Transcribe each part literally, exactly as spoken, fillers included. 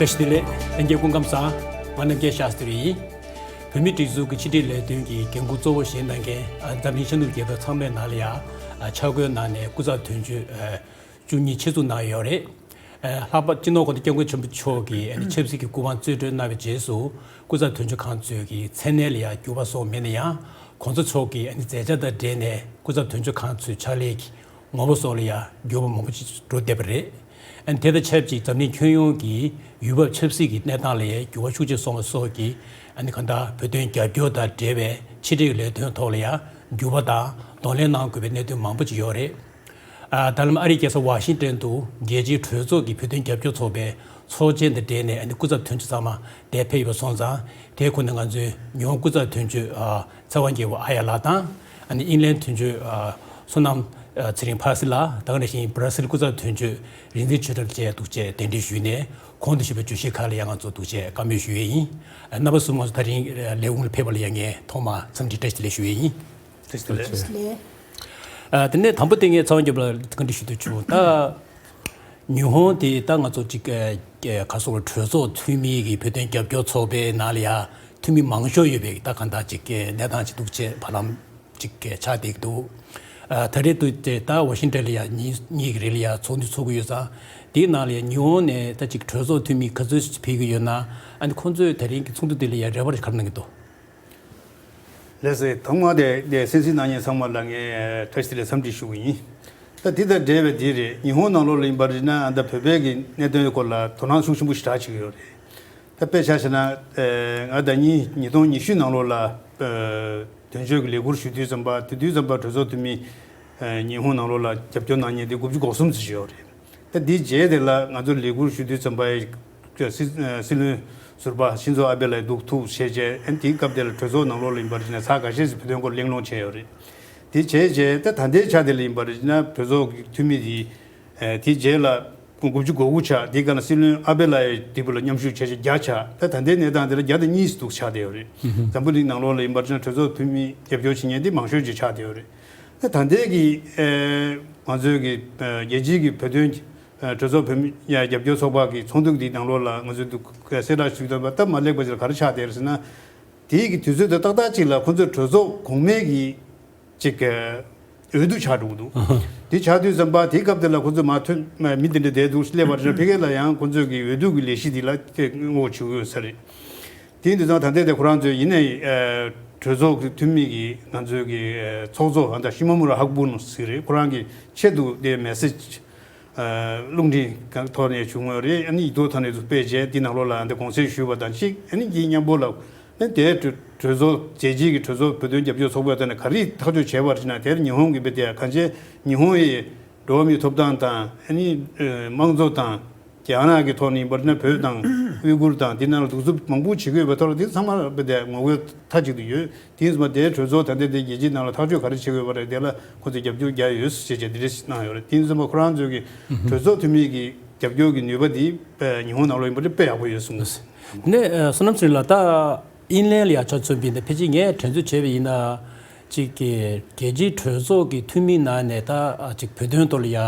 བཀྲ་ཤིས་བདེ་ལེགས། ལྷན་རྒྱས་སྐུ་ཁམས་བཟང་། ང་རྣམ་རྒྱལ་ཤཱསྟྲི་ཡིན། བོད་མིའི་སྒྲིག་འཛུགས་ཀྱི་ཕྱི་དྲིལ་ལས་དོན་གྱི་འགན་འཁུར་གཙོ་བོ་བཞེས་གནང་མཁན་ཨ་འཛམ་གླིང་ཤར་ནུབ་རྒྱལ་ཁབ་ཚང་མའི་ནང་ལ་ཡང་ཨ་ཆ་བགོས་གནང་ནས་སྐུ་ཚབ་དོན་གཅོད་ཨ་བཅུ་གཉིས་ཆེད་འཛུགས་གནང་ཡོད་རེད། ཨ་ལྷག་པར་སྤྱི་ནོར་༸གོང་ས་༸སྐྱབས་མགོན་ཆེན་པོ་མཆོག་གིས་ཨ་ནི་ཆབ་སྲིད་ཀྱི་སྐུ་དབང་རྩིས་སྤྲོད་གནང་བའི་རྗེས་སུ་སྐུ་ཚབ་དོན་གཅོད་ཁང་ཚོས་ཀྱི་མཚན་གནས་ལ་ཡང་འགྱུར་བ་སོགས་མེད་ན་ཡང་། ༸གོང་ས་མཆོག་གི་ཨ་ནི་མཛད་འཆར་དང་འབྲེལ་ནས་སྐུ་ཚབ་དོན་གཅོད་ཁང་ཚོའི་ཕྱག་ལས་ཀྱི་ངོ་བོ་སོགས་ལ་ཡང་འགྱུར་བ་མང་པོ་ཞིག་འགྲོ་བསྡད་པ་རེད། ཨ་ནི་དེ་དང་ཆབས་ཅིག་འཛམ་གླིང་ཁྱོན་ཡོངས་ཀྱི་ཡུལ་བབ་ཆབ་སྲིད་ཀྱི་གནས་སྟངས་ལ་ཡང་འགྱུར་བ་ཤུགས་ཆེ་སོང་བ་སོགས་ཀྱིས་ཨ་ནི་གང་ལྟར་བོད་དོན་རྒྱབ་སྐྱོར་དང་འབྲེལ་བའི་ཕྱི་དྲིལ་ལས་དོན་ཐོག་ལ་ཡང་འགྱུར་བ་དང་གདོང་ལེན་གནང་དགོས་པའི་གནད་དོན་མང་པོ་ཞིག་ཡོད་རེད། ཨ་ད་ལམ་ཨ་རིའི་རྒྱལ་ས་ཝ་ཤིང་ཏོན་དུ་རྒྱལ་སྤྱིའི་གྲོས་ཚོགས་ཀྱི་བོད་དོན་རྒྱབ་སྐྱོར་ཚོགས་པའི་ཚོགས་ཆེན་དང་འབྲེལ་ནས་ཨ་ནི་སྐུ་ཚབ་དོན་གཅོད་ཚང་མ་དེར་ཕེབས་ཡོད་པ་སོང་ཙང་། དེའི་ཁོངས་ནས་ང་ཚོའི་ཉི་ཧོང་སྐུ་ཚབ་དོན་གཅོད་ཨ་ཚེ་དབང་རྒྱལ་པོ་ཨ་ཡ་ལགས་དང་། ཨ་ནི་ཨིན་ལན་དོན་གཅོད་ཨ་བསོད་ནམས་ཨ་ཚེ་རིང་ཕ་སི་ལགས་དང་། དེ་ནང་བཞིན་སྦྲ་སིལ་སྐུ་ཚབ་དོན་གཅོད་རིག་འཛིན་ཆོས་གྲགས་བཅས་འདུག་ཅེས་གདན་འདྲེན་ཞུས་ནས་གོང་དུ་ཞུས་པའི་བརྗོད་གཞིའི་ཁག་ལ་ཡང་ང་ཚོ་འདུག་ཅེས་བཀའ་མོལ་ཞུ་ཡས་ཡིན། ཨ་རྣམ་པ་གསུམ་ང་ཚོ་ད་རིང་ཨ་ལས་ཁུངས་ལ་ཕེབས་པ་ལ་ཡང་ངས་ཐོག་མར་འཚམས་འདྲི་བཀྲ་ཤིས་བདེ་ལེགས་ཞུ་ཡས་ཡིན། བཀྲ་ཤིས་བདེ་ལེགས། ཨ་དེ་ནས་དང་པོ་དེ་ངས་ཚེ་དབང་རྒྱལ་པོ་ལ་བཀའ་འདྲི་ཞུ་འདོད་བྱུང་། ད་ཉི་ཧོང་དེ་ད་ང་ཚོ་ཅིག་ཨ་ག་སོགས་གྲོས་ཚོགས་འཐུས་མི་གི་བོད་དོན་རྒྱབ་སྐྱོར་ཚོགས་པའི་ནང་ལ་ཡང་འཐུས་མི་མང་ཤོས་ཡོད་པའི་ད་གང་ལྟར་ཅིག་གནས་སྟངས་ཅིག་འདུག་ཅེས་བར་ལམ་ཅིག་ཆགས་བསྡད་ཀྱི་འདུག་ཨ་ད་རེས་དུས་དེ་ད་ཝ་ཤིང་ཏོན་ལ་ཡང་ཉིན་གཉིས་ཀྱི་རིང་ལ་ཡང་ཚོགས་འདུ་ཚོགས་ཀྱི་ཡོད་ཙང་། དེའི་ནང་ལ་ཡང་ཉི་ཧོང་ནས་ད་ཅིག་གྲོས་ཚོགས་འཐུས་མི་ག་ཚོད་ཕེབས་ཀྱི་ཡོད་ན། ཨ་ནི་ཁོང་ཚོས་ད་རིང་གི་ཚོགས་འདུ་དེ་ལ་ཡང་རེ་བ་ག་རེ་གནང་གི་འདུག་ལགས་སོ། ཐོག་མར་དེ་དེ་གསན་གཟིགས་གནང་མཁན་ཚང་མ་ལ་ངས་བཀྲ་ཤིས་བདེ་ལེགས་འཚམས་འདྲི་ཞུ་གི་ཡིན། ད་དེ་དང་འབྲེལ་བའི་དེ་རེད། ཉི་ཧོང་ནང་ལོགས་ལ་ཡིན་པ་རེད་ན་ཨ་ད་བོད་པའི་གི་གནད་དོན་སྐོར་ལ་དོ་སྣང་ཤུགས་ཆེན་པོ་ཞེ་དྲག་བྱེད་ཀྱི་ཡོད་རེད། ད་དཔེ་ཆ་བཞག་ན་ཨེ་ང་ཟླ་ཉིན་ཉིས་སྟོང་ཉི་ཤུ་ནང་ལོགས་ལ་ཨེ་དོན་གཅོད་ཀྱི་ལས་ཁུར་ཞུ་དུས་ཙམ་པ། དེ་དུས་ཙམ་པ་གྲོས་ཚོགས་འཐུས་མི་ཨེ་ཉི་ཧོང་ནང་ལོགས་ལ་རྒྱབ་སྐྱོར་གནང་མཁན་དེ་དགུ་བཅུ་གོ་གསུམ་ཙམ་ཞིག་ཡོད་རེད། ད་འདིའི་རྗེས་དེ་ལ་ང་ཚོ་ལས་ཁུར་ཞུ་དུས་ཙམ་པ་སྲིད་སྲིད་བློན་ཟུར་པ་ཤིན་ཛོ་ཨ་བྷེ་ལགས་འདུག་ཐུག་བྱས་རྗེས། ཨ་ནི་དེའི་སྐབས་དེ་ལ་གྲོས་ཚོགས་ནང་ལོགས་ལ་ཡིན་པར་བྱས་ན་ཚར་ཁ་ཤས་ཤིག་བོད་དོན་སྐོར་གླེང་སློང་བྱས་ཡོད་རེད། དེ་བྱས་རྗེས་ད་ད་ལྟའི་ཆ་དེ་ལ་ཡིན་པར་བྱས་ན་གྲོས་ཚོགས་ཀྱི་འཐུས་མི་དེ་ཨ་དེའི་རྗེས་ལ་དགུ་བཅུ་གོ་དགུ་ཆགས། དེའི་སྐབས་ལ་སྲིད་བློན་ཨ་བྷེ་ལགས་ཡི་སྡིགས་པ་ལ་མཉམ་ཞུགས་བྱས་རྗེས་བརྒྱ་ཆགས། ད་ད་ལྟའི་གནས་སྟངས་དེ་ལ་བརྒྱ་དང་གཉིས་འདུག་ཆགས་བསྡད་ཡོད་རེད། འཛམ་བུ་གླིང་ནང་ལོགས་ལ་ཡིན་པར་བྱས་ན་གྲོས་ཚོགས་འཐུས་མི་རྒྱབ་སྐྱོར་བྱེད་མཁན་དེ་མང་ཤོས་ཅིག་ཆགས་བསྡད་ཡོད་རེད། ད་ད་ལྟའི་གི་ཨེ་ང་ཚོའི་གི་ཨེ་རྒྱལ་སྤྱིའི་གི་བོད་དོན་ཨེ་གྲོས་ཚོགས་བོད་མི་ཡ་རྒྱབ་སྐྱོར་ཚོགས་པ་གི་ཚོགས་འདུ་འདི་ནང་ལོགས་ལ་ང་ཚོས་འདུག་གསལ་བསྒྲགས་ཞུས་དོན་པ་སྟབས་མ་ལེགས་པ་ཅིག་ལ་ག་རེ་ཆགས་བསྡད་རེད་ཟེར་ན། དེའི་གི་དུས་ཚོད་དང་ཏག་ཏག་ཅིག་ལ་ཁོ་ཚོས་གྲོས་ཚོགས་གོང་མའི་གི་ཅིག་ཨེ་འོས་བསྡུ་ཆགས་འགྲོ་གི་འདུག་དེ་ཆགས་དུས་ཙམ་པ་དེའི་སྐབས་དེ་ལ་ཁོ་ཚོས་མ་ཐོན་མི་དེ་འདྲ་བསྡད་འདུག་སླེབས་པ་རེད། ཕ་གི་ལ་ཡང་ཁོ་ཚོས་གི་འོས་བསྡུ་གི་ལས་གཞི་འདི་ལ་ངོ་རྒོལ་བྱེད་ཀྱི་ཡོད་ས་རེད། དེ་ཡིན་དུས་ཙང་ད་ལྟའི་དེ་ཁོ་རང་ཚོས་ཡིན་ནའི་ཨ་གྲོས་ཚོགས་ཀྱི་འཐུས་མི་གིས་ང་ཚོའི་གི་ཨ་ཚོགས་གཙོ་ཨ་ད་ཤི་མ་མུ་ར་ཧག་བུ་ནོ་ཟེར་རེད། ཁོ་རང་གི་ཆེད་དུ་དེ་མེ་སེ་ཇི་ཨ་རླུང་འཕྲིན་ཐོག་ནས་བྱུང་བ་རེད། ཨ་ནི་ཡིག་ཐོག་ཐོག་ནས་ཚུར་སྤེལ་བྱས་དེ་ནང་ལོགས་ལ་ཨ་ད་དགོངས་སེལ་ཞུས་པ་དང་གཅིག་ཨ་ནི་དེའི་མཉམ་པོ་ལ་ཨ་ནི་དེའི་གྲོས་གྲོས་ཚོགས་རྒྱལ་སྤྱིའི་གི་གྲོས་ཚོགས་བོད་དོན་རྒྱབ་སྐྱོར་ཚོགས་པའི་ཐོག་ནས་ག་རེ་ཐག་གཅོད་བྱས་པ་རེད་ཟེར་ན། དེར་ཉི་ཧོང་གི་དཔེ་དེ་གང་བྱས་ཉི་ཧོང་ཡི་འགྲོ་བ་མིའི་ཐོབ་ཐང་དང་ཨ་ནི་ཨ་དམངས་གཙོ་དང་། རྒྱ་ནག་གི་ཐོག་ནས་ཡིན་པར་ན་བོད་དང་ཨུ་གུར་དང་འདི་ནང་ལ་གདུག་རྩུབ་མང་པོ་བྱེད་ཀྱི་ཡོད་པའི་ཐོག་ལ་དེ་ཚང་མ་དཔེ་དེ་ངོ་རྒོལ་མཐའ་གཅིག་ཏུ་ཡོད། དེ་ཡིན་ཙང་དེའི་གྲོས་ཚོགས་ད་ལྟ་དེ་རྒྱལ་སྤྱིའི་ནང་ལ་ཐག་གཅོད་ག་རེ་བྱེད་དགོས་པ་རེད། དེ་ལ་ཁོ་ཚོས་རྒྱབ་སྐྱོར་རྒྱག་ཡོད་ཟེར་བྱས་འདི་འདྲ་ཞིག་གནང་ཡོད་རེད། དེ་ཡིན་ཙང་ཁོ་རང་ཚོའི་གི་གྲོས་ཚོགས་འཐུས་མི་གི་རྒྱབ་སྐྱོར་གྱི་ནུས་པ་དེ་ཉི་ཧོང་ནང་ལ་ཡིན་པར་དཔེ་ཡག་པོ་ཡོད་གསུངས། ནས་བསོད་ནམས་ཚེ་རིང་ལགས། ད་ཨིན་ལན་ལ་ཡང་ཆ་མཚོན་པ་ཡིན་ན་ཕལ་ཆེར་ངས་དྲན་གསོ་བྱས་པ་ཡིན་ན། ཅིག་གི་རྒྱལ་སྤྱིའི་གྲོས་ཚོགས་ཀྱི་འཐུས་མིའི་ནང་ནས་ད་ཨ་ཅིག་བོད་དོན་ཐོག་ལ་ཡ་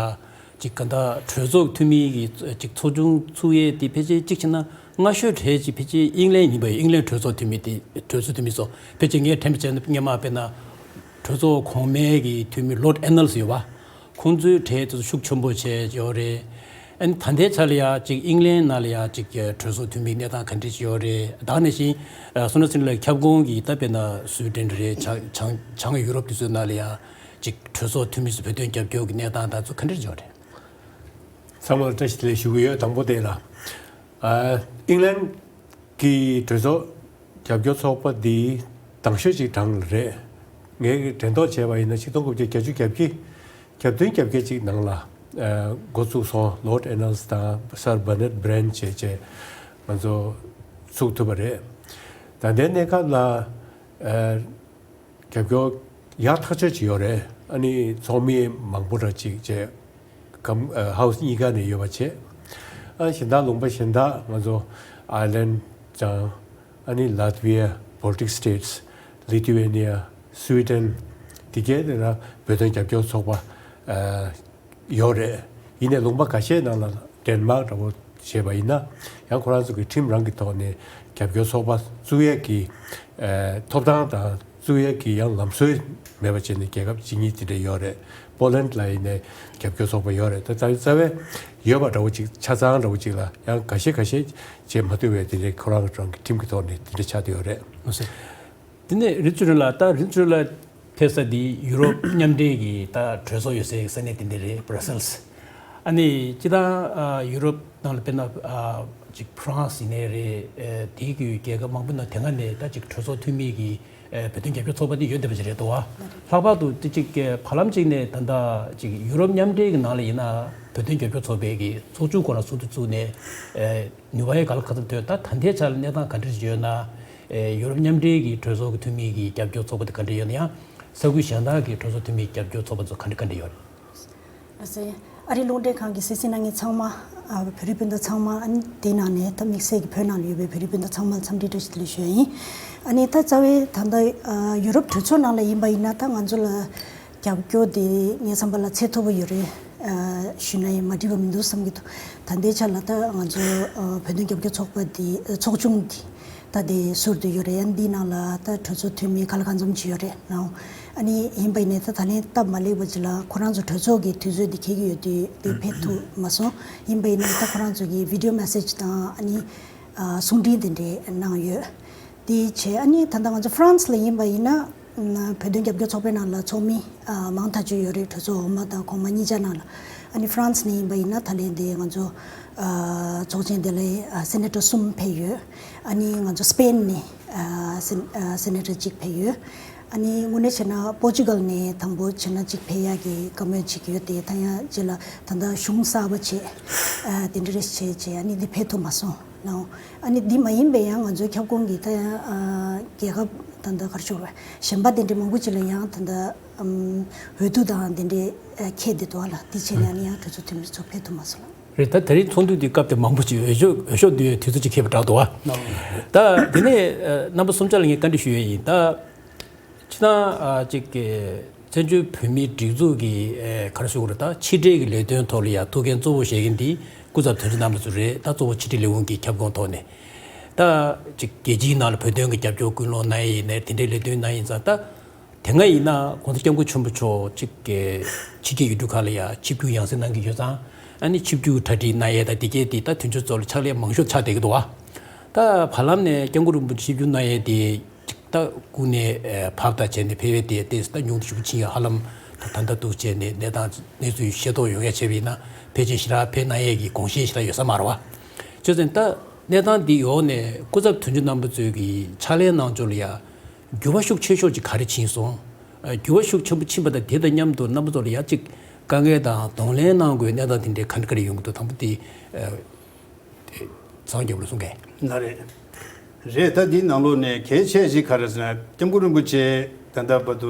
ཅིག་ག་འདྲ་གྲོས་ཚོགས་འཐུས་མི་གི་ཅིག་ཚོགས་ཆུང་ཚུགས་ཡས་དེ་ཕལ་ཆེར་གཅིག་བྱས་ན་སྔ་ཤོས་གྲས་ཅིག་ཕལ་ཆེར་དབྱིན་ལན་ཡིན་པ་ཡིན། དབྱིན་ལན་གྲོས་ཚོགས་འཐུས་མི་དེ་གྲོས་ཚོགས་འཐུས་མི་ཚོ་ཕལ་ཆེར་ངས་དྲན་པ་བྱས་ན་སྔོན་མ་དཔེར་ན་གྲོས་ཚོགས་གོང་མའི་གི་འཐུས་མི་ལོརྡ་ཨེ་ནལ་སི་ཡོད་པ། ཁོང་ཚོའི་གྲས་དེ་ཚོ་ཤུགས་ཆེན་པོ་བྱས་ཡོད་རེད། ཨ་ནི་ད་ལྟའི་ཆ་ལ་ཡ་ཅིག་དབྱིན་ལན་ནང་ལ་ཡ་ཅིག་གྲོས་ཚོགས་འཐུས་མིའི་གནས་སྟངས་ག་འདྲ་ཅིག་ཡོད་རེད། ད་ག་ནང་བཞིན་ཨ་བསོད་ནམས་ཚེ་རིང་ལགས་ཁྱབ་ཁོངས་ཀྱི་ད་དཔེར་ན་སུའི་ཌེན་རེད། བྱང་བྱང་བྱང་ཡུ་རོབ་དེ་ཚོའི་ནང་ལ་ཡ་ཅིག་གྲོས་ཚོགས་འཐུས་མི་ཚོ་བོད་དོན་རྒྱབ་སྐྱོར་གྱི་གནས་སྟངས་དེ་ཚོ་ག་འདྲ་ཅིག་ཡོད་རེད། ཚང་མར་བཀྲ་ཤིས་བདེ་ལེགས་ཞུ་གི་ཡོད། དང་པོ་དེ་ལ་ཨ་དབྱིན་ལན་གྱི་གྲོས་ཚོགས་རྒྱབ་སྐྱོར་ཚོགས་པ་འདི་དང་ཤོས་ཅིག་གྲངས་ལ་རེད། ངས་དྲན་ཐོག་བྱས་པ་ཡིན་ན་ཆིག་སྟོང་དགུ་བརྒྱ་བརྒྱད་ཅུ་གྱ་བཞི་གྱ་བདུན་གྱ་བརྒྱད་ཅིག་ནང་ལ་ཨ་འགོ་བཙུགས་སོང་། ལོརྡ་ཨེ་ནལ་སི་དང་སར་བར་ནརྡ་བྷི་རེན་བྱས་བྱས་ང་ཚོ་ཚུགས་ཐུབ་པ་རེད། ད་ལྟའི་གནས་སྐབས་ལ་ཨ་རྒྱབ་སྐྱོར་ཡག་ཐག་ཆོད་ཅིག་ཡོད་རེད། ཨ་ནི་ཚོགས་མི་མང་པོ་འདྲ་ཅིག་བྱས་གམ་ཨ་ཧའུ་སི་གཉིས་ཀ་ནས་ཡོད་པ་བྱས། ཨ་གཞན་དག་ལུང་པ་གཞན་དག་ང་ཚོ་ཨའི་ལན་དང་ཨ་ནི་ལཱ་ཐི་བི་ཡ། Baltic States། Lithuania། Sweden། དེ་གའི་དེ་ལ་བོད་དོན་རྒྱབ་སྐྱོར་ཚོགས་པ་ཨ་ཡོད་རེད། ཡིན་ནའི་ལུང་པ་ཁ་ཤས་ནང་ལ་ཌེན་མཱག་འདྲ་བོ་ བྱས་པ་ཡིན་ན། ཡང་ཁོ་རང་ཚོ་གི་ཁྲིམས་རང་གི་ཐོག་ནས་རྒྱབ་སྐྱོར་ཚོགས་པ་བཙུགས་ཡས་ཀྱི་ཨ་ཐོབ་ཐང་དང་བཙུགས་ཡས་ཀྱི་ཡང་ལམ་སྲོལ་མེད་པ་བྱས་ནས་རྒྱལ་ཁབ་ཇི་སྙེད་དེ་འདྲ་ཡོད་རེད། པོ་ལན་ལ་ཡིན་ནའི་རྒྱབ་སྐྱོར་ཚོགས་པ་ཡོད་རེད། ད་རྩ་རྩ་བའི་ཡོད་པ་འདྲ་བོ་ཅིག་ཆ་ཚང་འདྲ་བོ་ཅིག་ལ་ཡང་འགའ་ཤས་འགའ་ཤས་བྱེད་མ་ཐུབ་པའི་དེ་འདྲའི་ཁོ་རང་རང་གི་ཁྲིམས་ཀྱི་ཐོག་ནས་དེ་འདྲ་ཆགས་བསྡད་ཡོད་རེད། ལགས་སོ། དེ་ནས་རིན་ཚུལ་རིན་ལགས། ད་རིན་ཚུལ་རིན་ལགས་ཕེབས་ས་འདི་ཡུ་རོབ་མཉམ་འབྲེལ་གྱི་ད་གྲོས་ཚོགས་ཡོད་སའི་ས་གནས་དེ་འདྲ་རེད། Brussels། ཨ་ནི་སྤྱིར་བཏང་ཨ་ཡུ་རོབ་ནང་ལ་དཔེར་ན་ཨ་ཅིག་France་ཡིན་ནའི་རེད། ཨ་དེའི་གི་རྒྱལ་ཁབ་མང་པོ་ནང་དེ་སྔ་ནས་ད་ཅིག་གྲོས་ཚོགས་འཐུས་མི་གི་ཨ་བོད་དོན་རྒྱབ་སྐྱོར་ཚོགས་པ་དེ་ཡོད་བསྡད་པ་ཅིག་རེད་འདུག་བ། ལྷག་པར་དུ་དེ་ཅིག་བར་ལམ་ཅིག་ནས་ད་ལྟ་ཅིག་ཡུ་རོབ་མཉམ་འབྲེལ་གྱི་ནང་ལ་ཡིན་ན་བོད་དོན་རྒྱབ་སྐྱོར་ཚོགས་པའི་གི་ཚོགས་ཆུང་ཁོ་རང་ཚོགས་འདུ་བཙུགས་ནས་ཨ་ནུས་པ་ཡོད་ག་ལ་ག་ཚོད་ཐོན། ད་ད་ལྟའི་ཆར་གནས་སྟངས་ག་འདྲ་ཞིག་ཡོད་ན། ཨེ་ཡུ་རོབ་མཉམ་འབྲེལ་གྱི་གྲོས་ཚོགས་ཀྱི་འཐུས་མི་གི་རྒྱབ་སྐྱོར་ཚོགས་པ་དེ་ག་འདྲ་ཡོད་ན། ཡང་ས་ཁུལ་གཞན་དག་གི་གྲོས་ཚོགས་འཐུས་མི་རྒྱབ་སྐྱོར་ཚོགས་པ་ཚོ་ག་འདྲ་ག་འདྲ་ཡོད་རེད། ཨ་ཙི། ཨ་རིའི་རླུང་འཕྲིན་ཁང་གི་གསན་གཟིགས་གནང་མཁན་ཚང་མ། ཨ་བོད་རིགས་སྤུན་ཟླ་ཚང་མ། ཨ་ནི་དེའི་ནང་ནས་ད་དམིགས་བསལ་གྱི་བོད་ནང་ལ་ཡོད་པའི་བོད་རིགས་སྤུན་ཟླ་ཚང་མ་ལ་འཚམས་འདྲི་བཀྲ་ཤིས་བདེ་ལེགས་ཞུ་ཡ་ཡིན། ཨ་ནི་ད་རྩ་བའི་ད་ལྟ་ཨ་ཡུ་རོབ་གྲོས་ཚོགས་ནང་ལ་ཡིན་པ་ཡིན་ན། ད་ང་ཚོ་ལ་རྒྱབ་སྐྱོར་དེ་ངའི་བསམ་པ་ལ་ཚད་མཐོ་པོ་ཡོད་རེད། ཨ་ཞུས་ན་ཡང་མ་འགྲིག་པ་མི་འདུག་བསམ་གྱི་འདུག་ད་ལྟའི་ཆ་ལ་ད་ང་ཚོ་ཨ་བོད་དོན་རྒྱབ་སྐྱོར་ཚོགས་པ་དེ། ཨ་ཚོགས་ཆུང་དེ་ད་དེ་ཟུར་དུ་ཡོད་རེད། ཡང་འདི་ནང་ལ་ད་གྲོས་ཚོགས་འཐུས་མི་ག་ལ་གང་འཚམ་ཅིག་ཡོད་རེད་ནའོ། ཨ་ནི་ཡིན་པ་ཡིན་ནའི་ད་ད་ལན་སྟབས་མ་ལེགས་པ་ཅིག་ལ་ཁོ་རང་ཚོ་གྲོས་ཚོགས་ཀྱི་དུས་ཚོད་དེ་འཁེལ་གྱི་ཡོད་དུས་དེ་ཕེབས་ཐུབ་མ་སོང་། ཡིན་པ་ཡིན་ནའི་ད་ཁོ་རང་ཚོ་གི་video message་དང་། ཨ་ནི་ཨ་གསུང་འཕྲིན་དེ་འདྲ་གནང་ཡོད། དེ་བྱས། ཨ་ནི་ད་ལྟ་ང་ཚོ་France་ལ་ཡིན་པ་ཡིན་ན། ཨ་བོད་དོན་རྒྱབ་སྐྱོར་ཚོགས་པའི་ནང་ལ་ཚོགས་མི་ཨ་མང་ཐག་ཆོད་ཡོད་རེད། གྲོས་ཚོགས་འོག་མ་དང་གོང་མ་གཉིས་ཆ་ནང་ལ། ཨ་ནི་France་ནས་ཡིན་པ་ཡིན་ན་ད་ལན་དེ་ང་ཚོ་ཨ་ཚོགས་ཆེན་དེ་ལ་ཨ་སེ་ནེ་ཊར་གསུམ་ཕེབས་ཡོད། ཨ་ནི་ང་ཚོ་སི་པེན་ནས་ཨ་སེ་ཨ་སེ་ནེ་ཊར་གཅིག་ཕེབས་ཡོད། ཨ་ནི་དངོས་གནས་བྱས་ན་པོར་ཅུ་གལ་ནས་དང་པོ་བྱས་ན་གཅིག་ཕེབས་ཡག་གི་བཀའ་མོལ་བྱེད་ཀྱི་ཡོད་དེ། ད་ཡང་རྗེས་ལ་ད་ལྟ་གཞུང་གསར་པ་བྱས། ཨ་དེ་འདྲ་རེ་བྱས་བྱས། ཨ་ནི་འདི་ཕེབས་ཐུབ་མ་སོང་ནའོ། ཨ་ནི་འདི་མ་ཡིན་པའི་ཡང་ང་ཚོའི་ཁྱབ་ཁོངས་ཀྱི་ད་ཡང་ཨ་རྒྱལ་ཁབ་ད་ལྟ་ག་རེ་ཞུ་དགོས་རེད། གཞན་པ་དེ་འདྲའི་མང་པོ་ཅིག་ལ་ཡང་ད་ལྟ་ཨམ་འོས་བསྡུ་དང་དེ་འདྲའི་ཨ་འཁེལ་བསྡད་འདུག་བ་ལ། དེ་བྱས་ནས་ཨ་ནི་ཡང་གྲོས་ཚོགས་འཐུས་མི་ཚོ་ཕེབས་ཐུབ་མ་སོང་ལ། རེད། ད་དེ་རིང་ཚོགས་འདུ་འདིའི་སྐབས་དེ་མང་པོ་ཅིག་འོས་ཤོག་འོས་ཤོག་བསྡུ་བའི་དུས་ཚོད་ཅིག་འཁེལ་བ་འདྲ་འདུག་བ། ད་དེ་ནས་ཨ་རྣམ་པ་གསུམ་ཆ་ལ་ངས་བཀའ་འདྲི་ཞུ་ཡས་ཡིན། ད་ཕྱི་ནང་ཨ་ཅིག་གི་བཙན་བྱོལ་བོད་མིའི་སྒྲིག་འཛུགས་ཀྱི་ཨེ་ག་རེ་ཞུ་དགོས་རེད། ད་ཕྱི་འབྲེལ་གྱི་ལས་དོན་ཐོག་ལ་ཡ་ཐུགས་འགན་གཙོ་བོ་བཞེས་མཁན་འདི་སྐུ་ཚབ་དོན་གཅོད་རྣམ་པ་ཚོ་རེད། ད་གཙོ་བོ་ཕྱི་དྲིལ་ལས་ཁུངས་ཀྱི་ཁྱབ་ཁོངས་ཐོག་ནས་ད་ཅིག་རྒྱལ་སྤྱིའི་ནང་ལ་བོད་དོན་གྱི་རྒྱབ་སྐྱོར་སྐུལ་སློང་གནང་ཡས་ཡིན་ནའི་དེ་འདྲའི་ལས་དོན་གནང་ཡིན་ཙང་། ད་དེ་སྔ་ཡིན་ན་༸གོང་ས་༸སྐྱབས་མགོན་ཆེན་པོ་མཆོག་ཅིག་གི་ཕྱི་རྒྱལ་ཡུལ་གྲུ་ཁག་ལ་ཡ་ཆིབས་བསྒྱུར་ཡང་སེ་གནང་གི་ཡོད་ཙང་། ཨ་ནི་ཆིབས་བསྒྱུར་གྲ་སྒྲིག་གནང་ཡས་དང་དེ་གས་དེ་ད་དུས་ཚོད་ཚོ་ལ་ཕྱག་ལས་མང་ཤོས་ཆགས་བསྡད་ཀྱི་འདུག་བ། ད་བར་ལམ་ནས་སྐྱབས་མགོན་རིན་པོ་ཆེ་ཆིབས་བསྒྱུར་གནང་ཡས་དེ་ཅིག་ད་སྒུག་ནས་ཨེ་བབས་དང་བྱས་ནས་ཕེབས་ཡས་དེ་ཏོག་ཙམ་ད་ཉུང་དུ་ཞེ་པོ་ཕྱིན་ཡོད། ཧ་ལམ་ད་ད་ལྟ་འདུག་བྱས་ནས་གནས་སྟངས་གནས་ཚུལ་ཤེས་རྟོགས་ཡོང་ཡ་བྱས་པ་ཡིན་ན་ཕལ་ཆེར་ཞེ་དྲག་ཕེབས་གནང་ཡས་ཀྱི་དགོངས་བཞེས་ཞེ་དྲག་ཡོད་ས་མ་རེད་བ། བྱས་ཙང་ད་གནས་སྟངས་འདི་འོག་ནས་སྐུ་ཚབ་དོན་གཅོད་རྣམ་པ་ཚོས་ཀྱི་ཕྱག་ལས་གནང་ཕྱོགས་ལ་ཡ་འགྱུར་བ་ཤུགས་ཆེ་ཤོས་ཅིག་ག་རེ་ཕྱིན་སོང་། ཨ་འགྱུར་བ་ཤུགས་ཆེན་པོ་ཕྱིན་པ་དང་དེ་དང་མཉམ་དུ་རྣམ་པ་ཚོ་ལ་ཡ་གཅིག་དཀའ་ངལ་དང་གདོང་ལེན་གནང་དགོས་གནས་སྟངས་དེ་འདྲའི་ག་འདྲ་ག་རེ་ཡོང་གི་འདུག་དང་པོ་དེ་ཨ་དེ་ཚང་རྒྱབ་ལ་གསུང་གས། ན་རེད། རེད། ད་འདིའི་ནང་ལོགས་ནས་གལ་ཆེ་ཞིག་ག་རེ་ཟེར་ན། སྐྱབས་མགོན་རིན་པོ་ཆེ་ད་ལྟ་བར་དུ་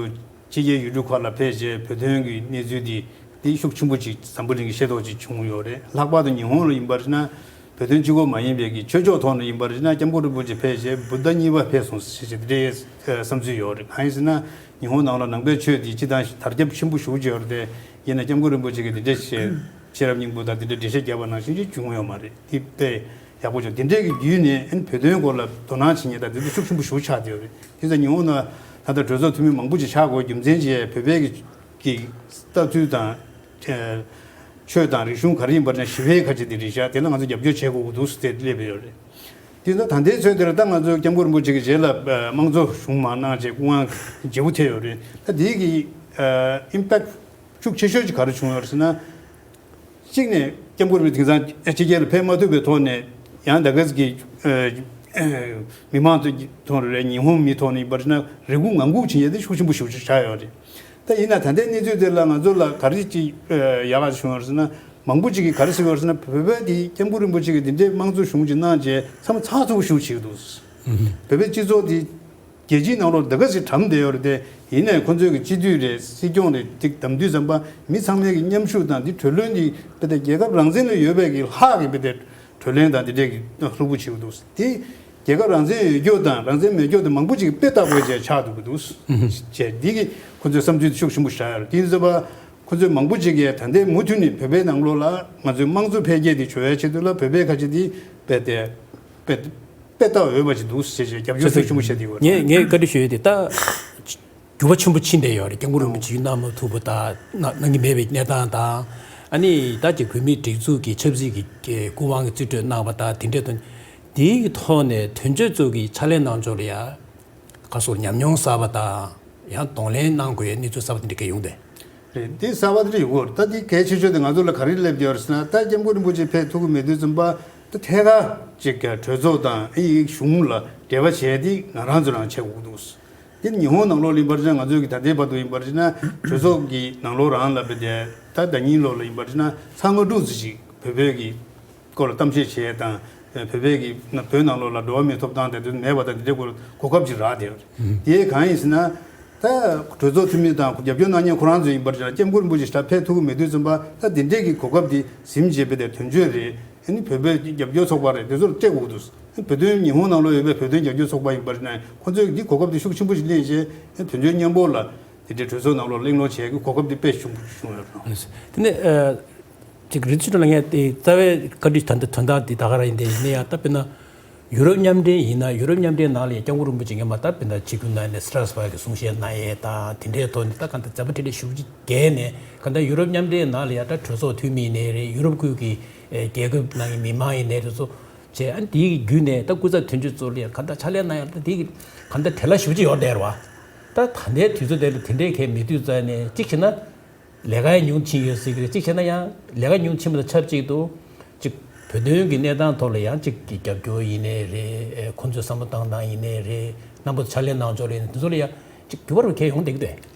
ཕྱི་རྒྱལ་ཡུལ་གྲུ་ཁག་ལ་ཕེབས་རྗེས་བོད་དོན་གྱི་གནས་ཚུལ་འདི་འདི་ཤུགས་ཆེན་པོ་ཅིག་འཛམ་བུ་གླིང་གི་ཤེས་རྟོགས་ཅིག་བྱུང་ཡོད་རེད། ལྷག་པར་དུ་ཉི་ཧོང་ལ་ཡིན་པར་ན། བོད་དོན་གཅིག་པོ་མ་ཡིན་པའི་གི་ཆོས་ཕྱོགས་ཐོག་ནས་ཡིན་པར་ན་སྐྱབས་མགོན་རིན་པོ་ཆེ་ཕེབས་རྗེས་བུདྡྷ་གཉིས་པ་ཕེབས་སོང་ཞེས་བྱས་དེ་འདྲའི་བསམ་ཚུལ་ཡོད་རེད། གང་ཡིན་ཟེར་ན་ཉི་ཧོང་ནང་ལ་ནང་པའི་ཆོས་འདི་སྤྱི་དང་དར་ཁྱབ་ཆེན་པོ་ཞེ་པོ་ཅིག་ཡོད་རེད་དེ། ཡིན་ན་སྐྱབས་མགོན་རིན་པོ་ཆེ་གིས་འདི་འདྲ་བྱས་ཤེས་རབ་སྙིང་པོ་དང་འདི་འདྲ་འགྲེལ་བཤད་བརྒྱབ་པ་ནང་བཞིན་ཅིག་བྱུང་ཡོད་མ་རེད། འདི་དཔེ་ཡག་པོ་བྱུང་། འདི་འདྲའི་གི་བརྒྱུད་ནས་ཨན་བོད་དོན་སྐོར་ལ་དོ་སྣང་བྱེད་མཁན་དང་འདི་ཚོ་ཤུགས་ཆེན་པོ་ཞེ་པོ་ཆགས་བསྡད་ཡོད་རེད། དེ་ཚོ་ཉི་ཧོང་ནང་ད་ལྟ་གྲོས་ཚོགས་འཐུས་མི་མང་པོ་ཅིག་ཆགས་དགོས་རྒྱུ་མཚན་ཅིག་བོད་པའི་གི་གི་ལྟ་ཚུལ་དང་། ཨེ་ཆོས་དང་རིག་གཞུང་ག་རེ་ཡིན་པར་ན་ཞི་བའི་ཁ་ཆེ་དེ་རེད་ཤག་དེ་ལ་ང་ཚོ་རྒྱབ་སྐྱོར་བྱེད་དགོས་ཀྱི་འདུག་ཟེར་ཏེ་སླེབས་ཡོད་རེད། དེ་ཚོ་ད་ལྟའི་ཚོད་དེར་ད་ང་ཚོ་སྐྱབས་མགོན་རིན་པོ་ཆེ་གི་རྗེས་ལ་ཨེ་དམངས་གཙོ་གཞུང་མར་གནང་བྱས་སྐུ་དབང་བརྗེ་པོ་ཐེབས་ཡོད་རེད། ད་དེའི་གི་ཨེ་ཨིམ་པེག་ཤུགས་ཆེ་ཤོས་ཅིག་ག་རེ་བྱུང་ཡོད་རེད་ཟེར་ན། གཅིག་ནས་སྐྱབས་མགོན་རིན་པོ་ཆེ་དེང་སང་ཕྱི་རྒྱལ་ལ་ཕེབས་མ་ཐུབ་པའི་ཐོག་ནས་ཡང་ད་ག་ཟེ་གི་ཨེ་མི་མང་ཚོ་ཐོག་རེད། ཉི་ཧོང་མི་ཐོག་ནས་ཡིན་པར་ན་རེ་སྒུག་ངང་སྒུག་བྱེད་ཡས་དེ་ཤུགས་ཆེན་པོ་ཞེ་པོ་ཅིག་ཆགས་ཡོད་རེད། ད་ཡིན་ན་ད་ལྟའི་གནས་ཚུལ་དེ་ལ་ང་ཚོ་ལ་ག་རེ་ཅིག་ཨེ་ཡག་ག་བྱུང་ཡོད་རེད་ཟེར་ན། མང་པོ་ཅིག་གིས་ག་རེ་ཟེར་ཡོད་རེད་ཟེར་ན། བོད་པ་དེ་སྐྱབས་མགོན་རིན་པོ་ཆེ་གིས་འདི་འདྲའི་དམངས་གཙོ་གཞུང་ཅིག་གནང་རྗེས་ཚང་མ་ཚགས་ཚུད་པོ་ཞེ་པོ་བྱེད་ཀྱི་འདུག་བོད་པའི་སྤྱི་ཚོགས་དེ་རྒྱལ་སྤྱིའི་ནང་ལོགས་འདི་ག་ཞིག་གྲམ་བསྡད་ཡོད་རེད་དེ། ཡིན་ནའི་ཁོ་ཚོའི་གི་སྤྱི་འཐུས་རེད། སྲིད་སྐྱོང་རེད། ཅིག་བདམས་དུས་ཙམ་པ་མི་ཚང་མའི་གི་མཉམ་ཞུགས་དང་འདི་གྲོས་བློན་འདི་བོད་དེ་རྒྱལ་ཁབ་རང་བཙན་ལ་ཡོད་པའི་གི་ལྷག་གི་བོད་དེ་གྲོས་གླེང་དང་འདི་འདྲའི་གི་ལྷུག་པོ་བྱེད་ཀྱི་འདུག་དེ་རྒྱལ་ཁབ་རང་བཙན་ཡོད་རྒྱུ་དང་རང་བཙན་མེད་རྒྱུ་དེ་མང་པོ་ཅིག་དཔེ་ལྟ་དགོས་བྱས་ཆགས་འདུག་གི་འདུག་ཅེས་འདི་གི་ཁོ་ཚོའི་བསམ་ཚུལ་ཤུགས་ཆེན་པོ་ཞིག་ཆགས་ཡོད་རེད། དེ་ཡིན་ཙམ་པ་ ཁོ་ཚོས་མང་པོ་ཅིག་གིས་ད་ལྟའི་མུ་མཐུད་ནས་བོད་པའི་ནང་ལོགས་ལ་ང་ཚོའི་དམངས་གཙོ་འཕེལ་རྒྱས་དེ་བྱུང་བའི་ཆེད་དུ་ལ་བོད་པའི་ཁ་ཆེ་དེ་དཔེ་དེ་དཔེ་དཔེ་ལྟ་འོས་པ་ཅིག་འདུག་ཟེར་བྱས་རྒྱབ་སྐྱོར་ཤུགས་ཆེན་པོ་བྱས་ཏེ་ཡོད་རེད། ངས་ངས་བཀའ་འདྲི་ཞུ་ཡས་དེ་ད་འགྱུར་བ་ཆེན་པོ་ཕྱིན་བསྡད་ཡོད་རེད། སྐྱབས་མགོན་རིན་པོ་ཆེ་གནང་མ་ཐུབ་པ་དང་གནང་གནང་གི་མེད་པའི་གནས་སྟངས་དང་། ཨ་ནི་ད་ཀྱི་བོད་མིའི་སྒྲིག་འཛུགས་ཀྱི་ཆབ་སྲིད་ཀྱི་སྐུ་དབང་གི་རྩིས་སྤྲོད་གནང་བ་དང་དེ་འདྲའི་དོན་དེའི་ཐོག་ནས་དོན་གཅོད་ཚོ་གི་ཕྱག་ལས་གནང་ཕྱོགས་ལ་ཡ། ག་སོགས་ཉམས་མྱོང་གསར་པ་དང་ཡང་གདོང་ལེན་གནང་དགོས་གནས་ཚུལ་གསར་པ་དེ་འདྲ་ག་ཡོང་དེ། རེད། འདི་གསར་པ་དེ་འདྲ་ཡོད་གོ། ད་འདི་གལ་ཆེ་ཤོས་དེ་ང་ཚོ་ལ་ག་རེ་སླེབས་ཡོད་ཟེར་ན། ད་སྐྱབས་མགོན་རིན་པོ་ཆེ་ཕེབས་ཐུབ་ཀྱི་མེད་དུས་ཙམ་པ་ད་ཐད་ཀར་ཅིག་གྲོས་ཚོགས་དང་ཨི་གཞུང་ལ་འབྲེལ་བ་བྱས་ཏེ་ང་རང་ཚོ་རང་བྱེད་དགོས་འདུག། འདི་ཉི་ཧོང་ནང་ལོགས་ལ་ཡིན་པར་བྱས་ན། ང་ཚོའི་གི་ད་ལྟའི་བར་དུ་ཡིན་པར་བྱས་ན་གྲོས་ཚོགས་ཀྱི་ནང་ལོགས་རང་ལ་བེད་དེ་ད་ཟླ་ཉིན་ལོགས་ལ་ཡིན་པར་བྱས་ན་ཚ་ང་དྲུག་ཙམ་ཞིག་བོད་བོད་ཀྱི་སྐོར་ལ་གཏམ་བཤད་བྱས་དང་། བོད་པའི་གི་ན་བོད་ནང་ལོགས་ལ་འགྲོ་བ་མིའི་ཐོབ་ཐང་དེ་ཚོ་མེད་པ་དང་དེ་འདྲའི་སྐོར་གོ་སྐབས་ཅིག་རག་བསྡད་ཡོད་རེད། དེ་གང་ཡིན་ཟེར་ན། ད་གྲོས་ཚོགས་འཐུས་མི་དང་རྒྱབ་སྐྱོར་གནང་མཁན་ཁོ་རང་ཚོ་ཡིན་པར་བྱས་ན་སྐྱབས་མགོན་རིན་པོ་ཆེ་ཞེ་དྲག་ཕེབས་ཐུབ་ཀྱི་མེད་དུས་ཙམ་པ། ད་དེ་འདྲའི་གི་གོ་སྐབས་དེ་ཟིན་བྱས་པའི་དེ་དོན་གཅོད་རེད། ཨ་ནི་བོད་པའི་རྒྱབ་སྐྱོར་ཚོགས་པ་རེད། དེ་ཚོར་སྤྲད་དགོས་འདུག། བོད་དོན་ཉི་ཧོང་ནང་ལོགས་ཡོད་པའི་བོད་དོན་རྒྱབ་སྐྱོར་ཚོགས་པ་ཡིན་པར་བྱས་ན་ཁོ་ཚོས་འདི་གོ་སྐབས་དེ་ཤུགས་ཆེན་པོ་ཞིག་ལེན་བྱས། དོན་གཅོད་མཉམ་པོ་ལ་དེ་འདྲའི་གྲོས་ཚོགས་ནང་ལོགས་གླེང་སློང་བྱེད་ཀྱི་གོ་སྐབས་དེ་དཔེ་ཆེན་པོ་བྱུང་ཡོད་རེད། དེ་ནས་ཅིག་རིན་ཆེན་ལགས། ངས་དེ་རྩ་བའི་བཀའ་འདྲི་ད་ལྟ་དོན་དག་འདི་ད་ག་རང་ཡིན། དེ་ཡིན་ན་ཡང་ད་དཔེར་ན་ཡུ་རོབ་མཉམ་འབྲེལ་ཡིན་ན། ཡུ་རོབ་མཉམ་འབྲེལ་ནང་ལ་ཡང་སྐྱབས་མགོན་རིན་པོ་ཆེ་སྔོན་མ་ད་དཔེར་ན་ཆིབས་བསྒྱུར་གནང་ནས་སི་ཊ་སི་བྷག་གི་གསུང་བཤད་གནང་ཡས་དང་དེ་འདྲའི་ཐོག་ནས་ད་གང་ལྟར་མཛད་པ་འཕྲིན་ལས་ཞེ་པོ་ཅིག་རྒྱས་ནས། གང་ལྟར་ཡུ་རོབ་མཉམ་འབྲེལ་ནང་ལ་ཡང་ད་གྲོས་ཚོགས་འཐུས་མི་ཡིན་ནའི་རེད། ཡུ་རོབ་ཁུལ་གྱི་ཨེ་རྒྱལ་ཁབ་ནང་གི་མི་མང་ཡིན་ནའི་རེད། ཚོ་བྱས། ཨ་ནི་དེའི་བརྒྱུད་ནས་ད་སྐུ་ཚབ་དོན་གཅོད་ཚོ་ལ་ཡང་གང་ལྟར་ཕྱག་ལས་གནང་ཡ་ད་དེའི་གང་ལྟར་བྲེལ་བ་ཞེ་པོ་ཅིག་ཡོད་བསྡད་རེད་བ། ད་ད་ལྟའི་དུས་ཚོད་དེ་ལ་དེ་འདྲའི་གལ་མེད་དུས་ཙང་ནས་གཅིག་བྱས་ན། ལས་ཀ་ཡང་ཉུང་ཕྱིན་ཡོད་སྲིད་ཀྱི་རེད། གཅིག་བྱས་ན་ཡང་ལས་ཀ་ཉུང་ཕྱིན་པ་དང་ཆབས་ཅིག་ཏུ་གཅིག་བོད་དོན་གྱི་གནས་སྟངས་ཐོག་ལ་ཡང་གཅིག་གི་རྒྱབ་སྐྱོར་ཡིན་ནའི་རེད། ཁོང་ཚོས་བསམ་བློ་བཏང་སྟངས་ཡིན་ནའི་རེད། རྣམ་པ་ཚོ་ཕྱག་ལས་གནང་ཕྱོགས་ལ་ཡིན་ནའི་དེ་ཚོ་ལ་ཡང་གཅིག་འགྱུར་བ་རུ་གལ་ཡོང་བསྡད་ཀྱི་འདུག།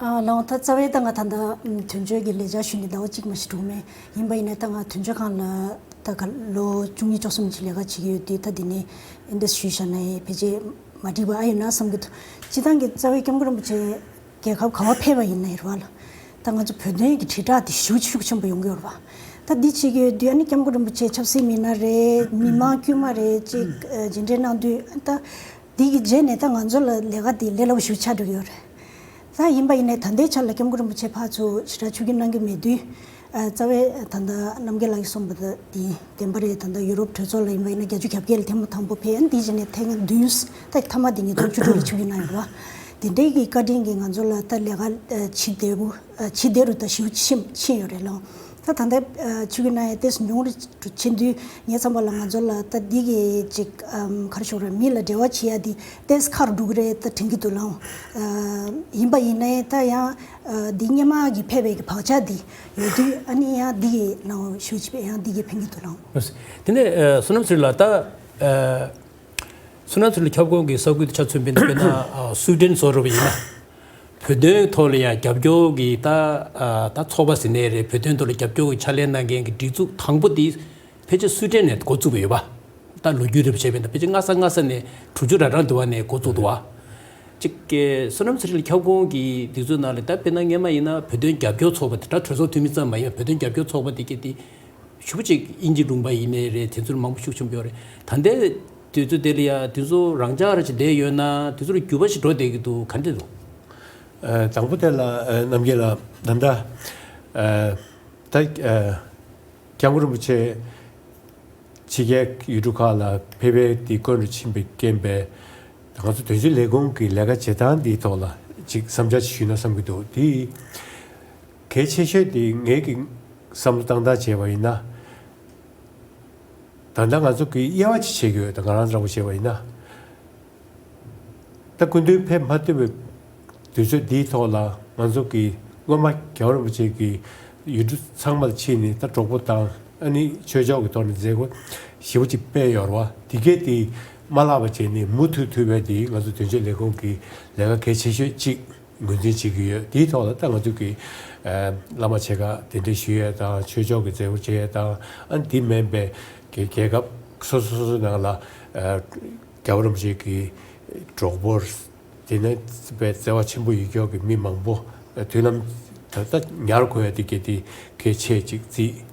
ཨ་ལགས། ད་རྩ་བའི་ད་ང་ད་ལྟ་ཨམ་དོན་གཅོད་ཀྱི་ལས་བྱ་ཞུས་ནས་ཟླ་བ་གཅིག་མ་ཞིག་འགྲོ་གི་མེད། ཡིན་པ་ཡིན་ནའི་ད་ང་དོན་གཅོད་ཁང་ལ་ད་ག་ལོ་བཅུ་གཉིས་བཅུ་གསུམ་ཅིག་ལས་ཀ་བྱེད་ཀྱི་ཡོད་དུས། ད་འདི་ནས་ཨེ་འདྲ་ཞུས་བཞག་ན་ཡང་ཕལ་ཆེར་མ་འགྲིག་པ་ཨ་ཡོད་ན་བསམ་གྱི་འདུག། སྤྱིར་བཏང་གི་རྩ་བའི་སྐྱབས་མགོན་རིན་པོ་ཆེ་རྒྱལ་ཁབ་ག་བ་ཕེབས་པ་ཡིན་ནའི་རེད་བ་ལ། ད་ང་ཚོ་བོད་དོན་གྱི་དྲིལ་བསྒྲགས་དེ་ཞེ་པོ་ཤུགས་ཆེན་པོ་ཡོང་གི་ཡོད་རེད་བ། ད་འདི་བྱེད་ཀྱི་ཡོད་དུས་ཨ་ནི་སྐྱབས་མགོན་རིན་པོ་ཆེ་ཆབ་སྲིད་མི་སྣ་རེད། མི་མང་དཀྱུས་མ་རེད། ཅིག་ཨ་མཇལ་འཕྲད་གནང་དུས་ད་འདི་གི་རྗེས་ནས་ད་ང་ཚོ་ལ་ལས་ཀ་དེ་ལས་སླ་པོ་ཞེ་པོ་ཆགས་འགྲོ་གི་ཡོད་རེད། ད་ཡིན་པ་ཡིན་ནའི་ད་ལྟའི་ཆར་ལ་སྐྱབས་མགོན་རིན་པོ་ཆེ་ཕར་ཚུར་ཞེ་དྲག་ཆིབས་བསྒྱུར་གནང་གི་མེད་དུས། ཨ་རྩ་བའི་ད་ལྟ་རྣམ་རྒྱལ་ལགས་ཀྱིས་གསུངས་པ་དང་དེ་བདེན་པ་རེད། ད་ལྟ་ཡུ་རོབ་གྲོས་ཚོགས་ལ་ཡིན་པ་ཡིན་ན་བརྒྱད་ཅུ་གྱ་བརྒྱད་ལ་ཐེངས་མ་དང་པོ་ཕེབས། ཨ་ནི་དེའི་རྗེས་ནས་ཐེངས་བདུན། ད་མཐའ་མ་དེ་ཉིས་སྟོང་བཅུ་དྲུག་ལ་ཆིབས་བསྒྱུར་གནང་ཡོད་རེད་བ། དེ་འདྲའི་གི་བཀའ་དྲིན་གྱིས་ང་ཚོ་ལ་ད་ལས་ཀ་ཨ་ཇེ་བདེ་པོ་ཨ་ཇེ་བདེ་རུ་ད་ཞེ་པོ་ཕྱིན་ཕྱིན་ཡོད་རེད་ལགས། ད་ད་ལྟ་ཨ་ཆིབས་བསྒྱུར་གནང་ཡ་ཏོག་ཙམ་ཉུང་རུ་ཕྱིན་དུས་ངའི་བསམ་པ་ལ་ང་ཚོ་ལ་ད་འདི་གི་ཅིག་ཨམ་ག་རེ་ཞུ་དགོས་རེད། མི་ལ་འབྲེལ་བ་བྱེད་ཡ་འདི་ཏོག་ཙམ་ཁག་རུ་འགྲོ་གི་རེད་ད་དྲན་གྱི་འདུག་ལགས། ཨ་ཡིན་པ་ཡིན་ནའི་ད་ཡང་ཨ་འདི་སྔོན་མ་གི་ཕེབས་པའི་གི་བག་ཆགས་འདི་ཡོད་དུས་ཨ་ནི་ཡང་འདི་གི་ནང་ཞུ་བྱེད་པའི་ཡང་འདི་གི་ཕན་གྱི་འདུག་ལགས། དེ་ནས་ཨ་བསོད་ནམས་ཚེ་རིང་ལགས། ད་ཨ་བསོད་ནམས་ཚེ་རིང་ལགས་ཁྱབ་ཁོངས་ཀྱི་ས་ཁུལ་དུ་ཆ་མཚོན་པ་ཡིན་ན། དཔེར་ན་ཨ་སུའེ་ཏེན་བཟོ་འདྲ་པོ་ཡིན་ན། བོད་དོན་ཐོག་ལ་ཡང་རྒྱབ་སྐྱོར་གྱི་ད་ཨ་ད་ཚོགས་པ་ཟེར་ནའི་རེད། བོད་དོན་ཐོག་ལ་རྒྱབ་སྐྱོར་གྱི་ཕྱག་ལས་གནང་མཁན་གྱི་སྒྲིག་འཛུགས་དང་པོ་དེ་ཕལ་ཆེར་སུའེ་ཏེན་ནས་འགོ་བཙུགས་པ་ཡོད་པ། ད་ལོ་རྒྱུས་འདྲ་པོ་བྱས་པ་ཡིན་ན་ཕལ་ཆེར་ལྔ་ས་ལྔ་ས་ནས་དྲུག་ཅུ་ར་གྲངས་དུ་བ་ནས་འགོ་བཙུགས་འདུག་བ། གཅིག་གི་བསོད་ནམས་ཚེ་རིང་ཁྱབ་ཁོངས་ཀྱི་སྒྲིག་འཛུགས་ནང་ལ་ད་དཔེར་ན་སྔོན་མ་ཡིན་ན་བོད་དོན་རྒྱབ་སྐྱོར་ཚོགས་པ་དེ། ད་གྲོས་ཚོགས་འཐུས་མི་ཙམ་མ་ཡིན་པ་བོད་དོན་རྒྱབ་སྐྱོར་ཚོགས་པ་དེ་གས་དེ་ཞེ་པོ་ཅིག་དབྱིན་ཇི་ལུང་པ་ཡིན་ནའི་རེད། དེ་ཚོར་མང་པོ་ཤུགས་ཆེན་པོ་ཡོད་རེད། ད་ལྟའི་དུས་ཚོད་དེ་ལ་ཡ་དེ་ཚོ་རང་འཇགས་ར་ཅིག་བསྡད་ཡོད་ན། དེ་ཚོར་འགྱུར་བ་ཞིག་འགྲོ་བསྡད་ཀྱི་འདུག། ག་འདྲ་འདུག། ཨ་དང་པོ་དེ་ལ་ཨ་རྣམ་རྒྱལ་ལགས། ད་ལྟ་ཨ་ད་ཨ་སྐྱབས་མགོན་རིན་པོ་ཆེ་ཕྱི་རྒྱལ་ཡུལ་གྲུ་ཁག་ལ་ཕེབས་པའི་དེ་སྐོར་དུ་ཕྱིན་པའི་རྐྱེན་པས་ང་ཚོ་དོན་གཅོད་ལས་ཁུངས་ཀྱི་ལས་ཀ་བྱེད་སྟངས་འདིའི་ཐོག་ལ་ཅིག་བསམ་འཆར་ཞུས་ན་བསམ་གྱི་འདུག། དེ་གལ་ཆེ་ཤོས་དེ་ངེད་ཀྱི་བསམ་བློ་བཏང་སྟངས་བྱས་པ་ཡིན་ན། ད་ལྟ་ང་ཚོ་གིས་དབྱེ་བ་ཅིག་བྱེད་ཀྱི་ཡོད། ད་ང་རང་འདྲ་པོ་བྱས་པ་ཡིན་ན། ད་སྐུ་མདུན་ཕེབས་མ་ཐུབ་པའི་དུས་ཚོད་འདིའི་ཐོག་ལ་ང་ཚོ་གིས་སྔོན་མ་རྒྱལ་བ་རིན་པོ་ཆེ་གི་ཡུལ་གྲུ་ཚང་མ་ལ་ཕྱིན་ནས་ད་གྲོགས་པོ་དང་ཨ་ནི་ཆོས་ཕྱོགས་ཀྱི་ཐོག་ནས་མཛད་སྒོ་ཞེ་པོ་ཅིག་སྤེལ་ཡོད་རེད་བ། དེ་གས་དེ་མ་བརླག་པ་བྱས་ནས་མུ་མཐུད་ཐུབ་པའི་དེ་ང་ཚོ་དོན་གཅོད་ལས་ཁུངས་ཀྱི་ལས་ཀ་གལ་ཆེ་ཤོས་གཅིག་ངོས་འཛིན་བྱེད་ཀྱི་ཡོད། དེའི་ཐོག་ལ་ད་ང་ཚོ་གི་ཨ་བླ་མ་ཆེ་ཁག་གདན་འདྲེན་ཞུ་ཡས་དང་ཆོས་ཕྱོགས་ཀྱི་མཛད་སྒོ་བྱེད་ཡས་དང་། ཨ་ནི་དེ་མིན་པའི་གི་རྒྱལ་ཁབ་སོ་སོ་སོ་སོའི་ནང་ལ་ཨ་རྒྱལ་བ་རིན་པོ་ཆེ་གི་གྲོགས་པོ། དེ་ནས་བརྩེ་བ་ཆེན་པོ་ཡོད་ཀྱོག་གི་མི་མང་པོ་མདུན་ལམ་ད་ལྟ་ཉར་དགོས་ཡ་དེ་གལ་ཏེ་གལ་ཆེ་ཅིག་བརྩིས།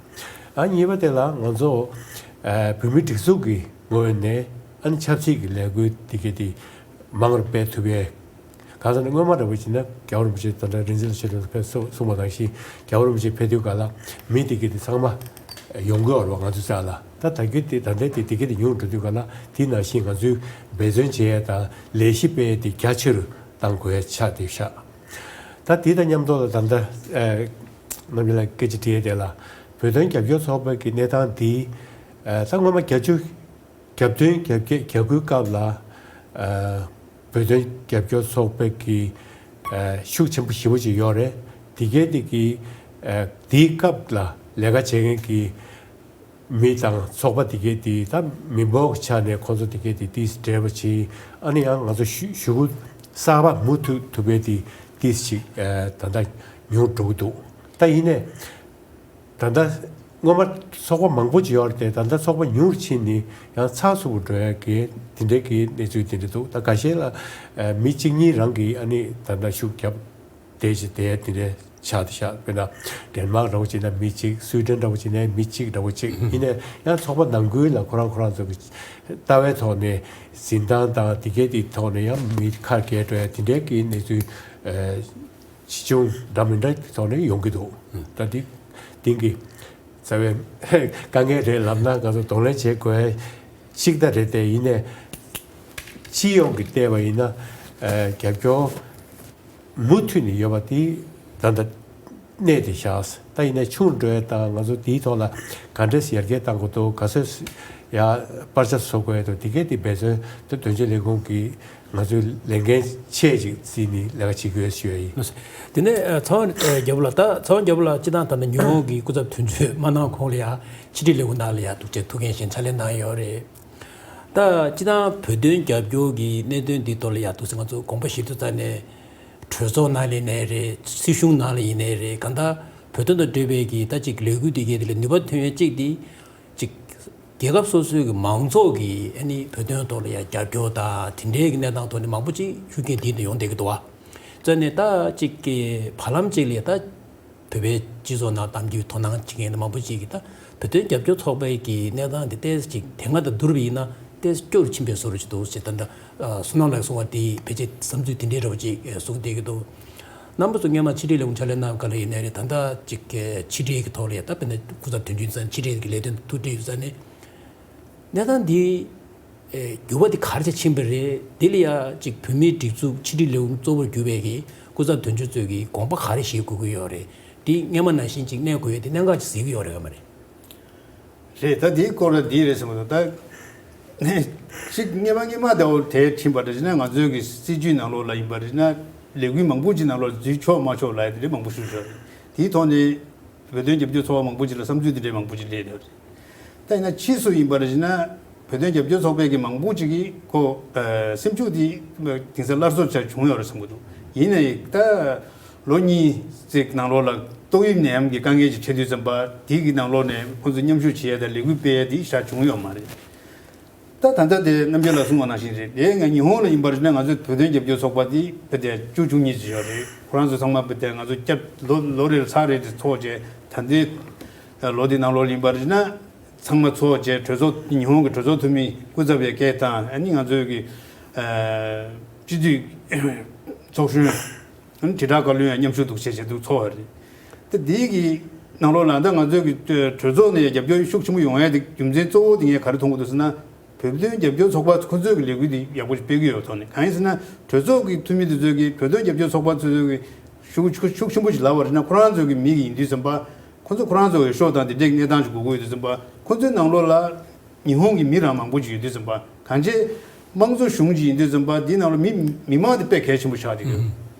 ཨ་གཉིས་པ་དེ་ལ་ང་ཚོ་ཨ་བོད་མིའི་སྒྲིག་འཛུགས་ཀྱི་ངོས་ནས་ཨ་ནི་ཆབ་སྲིད་ཀྱི་ལས་འགུལ་དེ་གལ་ཏེ་མང་རུ་སྤེལ་ཐུབ་ཡས་ གང་ཟེར་ན་སྔོན་མ་འདྲ་པོ་བྱས་ན་རྒྱལ་བ་རིན་པོ་ཆེ་ད་ལྟ་རིག་འཛིན་ལ་ཆེ་ལོས་ཕེབས་གསུངས་པ་ནང་བཞིན་རྒྱལ་བ་རིན་པོ་ཆེ་ཕེབས་དུས་ག་ལ་མི་དེ་གས་དེ་ཚང་མ་ཡོང་གི་ཡོད་རེད་བ། ང་ཚོའི་རྩ་ལ་ད་ད་གས་དེ་ད་ལྟའི་དེ་དེ་གས་དེ་ཉུང་འགྲོ་དུས་ག་ལ་དེ་ནང་བཞིན་ང་ཚོའི་འབད་བརྩོན་བྱེད་ཡ་དང་ལས་གཞི་སྤེལ་ཡ་དེ་རྒྱ་ཆེ་རུ་གཏང་དགོས་ཡ་ཆགས་བསྡད་ཤག་ད་དེ་དང་མཉམ་དུ་ལ་ད་ལྟ་ཨ་རྣམ་རྒྱལ་ལགས་སྐད་ཆ་དྲིས་ཡ་དེ་ལ་བོད་དོན་རྒྱབ་སྐྱོར་ཚོགས་པ་གི་གནས་སྟངས་འདི་ཨ་ད་སྔོན་མ་བརྒྱད་ཅུ་གྱ་བདུན་གྱ་བརྒྱད་གྱ་དགུའི་སྐབས་ལ་ཨ་བོད་དོན་རྒྱབ་སྐྱོར་ཚོགས་པའི་གི་ཨ་ཤུགས་ཆེན་པོ་ཞེ་པོ་ཅིག་ཡོད་རེད། དེ་གས་དེ་གི་ཨ་དེའི་སྐབས་ལ་ལས་ཀ་བྱེད་མཁན་གྱི་མི་དང་ཚོགས་པ་དེ་གས་དེ་ད་མི་འབོར་གྱི་ཆ་ནས་ཁོང་ཚོ་དེ་གས་དེ་ཏིས་འབྲེལ་བ་བྱེད། ཨ་ནི་ཡང་ང་ཚོ་ཞུ་ཞུ་སྐུལ་གསར་པ་མུ་མཐུད་ཐུབ་པའི་དེ་ཏིས་ཅིག་ཨ་ད་ལྟ་ཉུང་འགྲོ་གི་འདུག་ད་ཡིན་ནའི། ད་ལྟ་སྔོན་མ་ཚོགས་པ་མང་པོ་ཅིག་ཡོད་རེད་དེ་ད་ལྟ་ཚོགས་པ་ཉུང་རུ་ཕྱིན་ནས་ཡང་ཚགས་ཚུད་པོ་འགྲོ་ཡ་གི་དེ་འདྲའི་གི་གནས་ཚུལ་དེ་འདྲ་འདུག་ད་འགའ་ཤས་ལ་ཨ་མི་གཅིག་གཉིས་རང་གིས་ཨ་ནི་ད་ལྟ་ཤུགས་རྒྱབ་བསྡད་ཅིག་བསྡད་དེ་འདྲའི་ཆགས་བསྡད་ཤག་དཔེར་ན་ཌེན་མཱག་འདྲ་བོ་བྱས་ན་མི་གཅིག་སུའི་ཌེན་འདྲ་བོ་བྱས་ན་མི་གཅིག་འདྲ་བོ་གཅིག་ཡིན་ནའི་ཡང་ཚོགས་པ་ནང་ཁུལ་ལ་ཁོ་རང་ཁོ་རང་ཚོ་གི་ལྟ་བའི་ཐོག་ནས་འཛིན་སྟངས་དང་དེ་གའི་དེ་ཐོག་ནས་ཡང་མི་ཁ་གས་འགྲོ་ཡ་དེ་འདྲའི་གི་གནས་ཚུལ་ཨ། ཆེ་ཆུང་འདྲ་མི་འདྲ་གི་ཐོག་ནས་ཡོང་གི་འདུག་ད་འདི་དེང་གི་རྩ་བའི་དཀའ་ངལ་རེད་ལབ་ན་ང་ཚོ་གདོང་ལེན་བྱེད་དགོས་ཤིག་ད་རེད་དེ་ཡིན་ནའི་སྤྱི་ཡོངས་ཀྱི་བལྟས་པ་ཡིན་ན་ཨ་རྒྱབ་སྐྱོར་མུ་མཐུད་ནས་ཡོད་པ་དེ་ད་ལྟ་གནས་དེ་བཞག་ད་ཡིན་ནའི་ཆུང་འགྲོ་ཡ་དང་ང་ཚོ་དེའི་ཐོག་ལ་ག་འདྲས་ཡར་རྒྱས་གཏང་དགོས་འདུག་ག་ཚོད་ཡ་པར་ཆ་བཟོ་དགོས་ཡ་འདུག་དེ་གས་དེ་འབད་བརྩོན་དེ་དོན་གཅོད་ལས་ཁུངས་ཀྱི་ང་ཚོའི་ལས་འགན་ཆེ་ཅིག་བརྩིས་ནས་ལས་ཀ་བྱེད་དགོས་ཞུ་ཡ་ཡིན། དེ་ནས་ཚེ་དབང་རྒྱལ་པོ་ལགས། ད་ཚེ་དབང་རྒྱལ་པོ་ལགས་སྤྱི་བཏང་ད་ལྟ་ཉི་ཧོང་གི་སྐུ་ཚབ་དོན་གཅོད་མ་གནང་གོང་ལ་ཡ་ཕྱི་དྲིལ་ལས་ཁུངས་ནང་ལ་ཡ་འདུག་ཅེས་ཐུགས་འགན་བཞེས་ཕྱག་ལས་གནང་ཡོད་རེད། ད་སྤྱི་བཏང་བོད་དོན་རྒྱབ་སྐྱོར་གྱི་གནད་དོན་འདི་ཐོག་ལ་ཡ་འདུག་ཟེར་ང་ཚོ་དགོངས་པ་བཞེས་དུས་ཙམ་ནས་གྲོས་ཚོགས་ནང་ལ་ཡིན་ནའི་རེད། སྲིད་གཞུང་ནང་ལ་ཡིན་ནའི་རེད། གང་ལྟར་བོད་དོན་དང་འབྲེལ་བའི་གི་ད་ཅིག་ལས་འགུལ་འདི་གའི་དེ་ལ་ནུས་པ་ཐོན་ཡས་གཅིག་འདི། ཅིག་རྒྱལ་ཁབ་སོ་སོའི་གི་མང་ཚོགས་ཀྱི་ཨ་ནི་བོད་དོན་ཐོག་ལ་ཡ་རྒྱབ་སྐྱོར་དང་དེ་འདྲའི་གི་གནས་སྟངས་ཐོག་ནས་མང་པོ་ཅིག་ཤུགས་རྐྱེན་དེའི་ཐོག་ཡོང་བསྡད་ཀྱི་འདུག་བ། བཙལ་ནས་ད་ཅིག་གི་བར་ལམ་ཅིག་ལ་ད་བོད་པའི་སྤྱི་ཚོགས་ནང་གཏམ་རྒྱུད་དོ་སྣང་བྱེད་མཁན་མང་པོ་ཅིག་གིས་ད་བོད་དོན་རྒྱབ་སྐྱོར་ཚོགས་པའི་གི་གནས་སྟངས་དེ་ཏོག་ཙམ་ཅིག་དེ་སྔ་དང་བསྡུར་བ་ཡིན་ན་ཏོག་ཙམ་སྐྱོ་རུ་ཕྱིན་པའི་བཟོ་འདྲ་ཅིག་འདུག་ཅེས་ད་ལྟ་བསོད་ནམས་ལགས་གསུངས་པ་དེ་ཕལ་ཆེར་བསམ་ཚུལ་དེ་འདྲའི་འདྲ་བོ་ཅིག་གསུངས་བསྡད་ཀྱི་འདུག་རྣམ་པ་ཚོ་སྔོན་མ་ཕྱི་དྲིལ་ལས་ཁུངས་ཕྱག་ལས་གནང་སྐབས་ལ་ཡིན་ནའི་རེད། ད་ལྟ་ཅིག་ཕྱི་དྲིལ་གྱི་ཐོག་ལ་ཡ་ད་དཔེར་ན་སྐུ་ཚབ་དོན་གཅོད་ཚང་ཕྱི་དྲིལ་གྱི་ལས་དོན་ཐུགས་འབྲེལ་ཡོད་ས་ནས་གནས་སྟངས་འདི་འགྱུར་བ་འདི་ག་རེ་ཕྱིན་པ་རེད། འདི་ལ་ཡ་ཅིག་བོད་མིའི་སྒྲིག་འཛུགས་ཕྱི་དྲིལ་ལས་ཁུངས་གཙོ་བོར་གྱུར་པའི་གི་སྐུ་ཚབ་དོན་གཅོད་ཚོས་ཀྱི་དགོངས་པ་ག་རེ་བཞེས་དགོས་ཀྱི་ཡོད་རེད། འདི་སྔོན་མ་ནང་བཞིན་ཅིག་གནས་དགོས་ཡོད་དེ་གནད་འགག་ཅིག་གཟིགས་ཀྱི་ཡོད་རེད་ག་མ་རེད། རེད། ད་དེའི་སྐོར་ལ་འདི་རེད་ཟེར་མ་གཏོགས་ད་ཅིག་སྔོན་མ་སྔོན་མ་དེ་འོ་དེ་ཕྱིན་པ་འདྲ་ཞིག་ན་ང་ཚོའི་གི་སྲིད་ཇུས་ནང་ལོགས་ལ་ཡིན་པ་རེད་ན་ལས་འགུལ་མང་པོ་ཅིག་ནང་ལོགས་འཛུལ་ཆོག་མ་ཆོག་ལབ་ཡ་དེ་འདྲ་མང་པོ་ཞུ་ཆོག་རེད། དེའི་ཐོག་ནས་བོད་དོན་རྒྱབ་སྐྱོར་ཚོགས་པ་མང་པོ་ཅིག་ལ་བསམ་ཚུལ་དེ་འདྲའི་མང་པོ་ཅིག་སླེབས་ཡོད་རེད། ད་ཡིན་ན་ཕྱིས་སུ་ཡིན་པ་རེད་ན་བོད་དོན་རྒྱབ་སྐྱོར་ཚོགས་པའི་གི་མང་པོ་ཅིག་གིས་ཁོ་སེམས་ཤུགས་དེ་དེང་སང་སླར་གསོ་བྱ་བྱུང་ཡོད་རེད་བསམ་གྱི་འདུག་ཡིན་ནའི་ད་ལོ་གཉིས་ཙམ་ནང་ལོགས་ལ་ཏོག་དབྱིབས་ནད་ཡམས་ཀྱི་དཀའ་ངལ་ཅིག་འཕྲད་དུས་ཙམ་པ་དེ་གི་ནང་ལོགས་ནས་ཁོང་ཚོ་མཉམ་ཞུགས་བྱེད་ཡ་དང་ལས་འགུལ་སྤེལ་ཡ་དེ་ཞག་བྱུང་ཡོད་མ་རེད། ད་ད་ལྟ་དེ་རྣམ་རྒྱལ་ལགས་གསུངས་པ་ནང་བཞིན་རེད། དེ་ང་ཉི་ཧོང་ལ་ཡིན་པར་བྱས་ན་ང་ཚོའི་བོད་དོན་རྒྱབ་སྐྱོར་ཚོགས་པ་དེ་བོད་དེ་བཅུ་བཅུ་གཉིས་ཅིག་ཡོད་རེད། ཁོ་རང་ཚོ་ཚང་མ་བོད་དེ་ང་ཚོ་སྐྱབས་ལོ་ལོ་རེ་ལ་ཚར་རེ་དེ་ཚོགས་བྱས་ད་ལྟའི་ལོ་དེ་ནང་ལོགས་ལ་ཡིན་པར་བྱས་ན་ཚང་མ་ཚོགས་བྱས་གྲོས་ཚོགས་ཉི་ཧོང་གི་གྲོས་ཚོགས་འཐུས་མི་སྐུ་ཚབ་པའི་སྐད་དང་ཨ་ནི་ང་ཚོའི་གི་སྤྱི་འཐུས་ཚོགས་གཞོན། དྲིལ་བསྒྲགས་བཀའ་བློན་ཡང་མཉམ་ཞུགས་འདུག་བྱས་བྱས་འདུག་ཚོགས་པ་རེད། དེ་འདིའི་གི་ནང་ལོགས་ལ་ད་ང་ཚོའི་གི་གྲོས་ཚོགས་ནས་རྒྱབ་སྐྱོར་ཤུགས་ཆེན་པོ་ཡོང་ཡ་དེ་རྒྱུ་མཚན་གཙོ་བོ་དེ་ངས་ག་རེ་མཐོང་གི་འདུག་ཟེར་ན། བོད་དོན་རྒྱབ་སྐྱོར་ཚོགས་པ་ཁོ་ཚོས་གི་ལས་འགུལ་དེ་ཡག་པོ་ཞིག་སྤེལ་གི་ཡོད་ཐོག་ནས་གང་ཡིན་ཟེར་ན་གྲོས་ཚོགས་ཀྱི་འཐུས་མི་དེ་ཚོས་གི་བོད་དོན་རྒྱབ་སྐྱོར་ཚོགས་པ་ཚོས་གི་ཤུགས་ཤུགས་ཤུགས་ཆེན་པོ་ཞིག་ལབ་པ་རེད་ན་ཁོ་རང་ཚོའི་གི་མི་གི་ཡིན་དུས་ཙམ་པ་ཁོ་ཚོ་ཁོ་རང་ཚོ་འོས་ཤོག་དང་དེ་འདྲའི་གནས་སྟངས་ཞིག་དགོས་ཀྱི་ཡོད་དུས་ཙམ་པ་ཁོ་ཚོའི་ནང་ལོགས་ལ། ཉི་ཧོང་གི་མི་རང་མང་པོ་ཅིག་ཡོད་དུས་ཙམ་པ་གང་ཅི་དམངས་གཙོ་གཞུང་ཅིག་ཡིན་དུས་ཙམ་པ་འདི་ནང་ལ་མི་མི་མང་དེ་དཔེ་གལ་ཆེན་པོ་ཆགས་ཀྱི་ཡོད།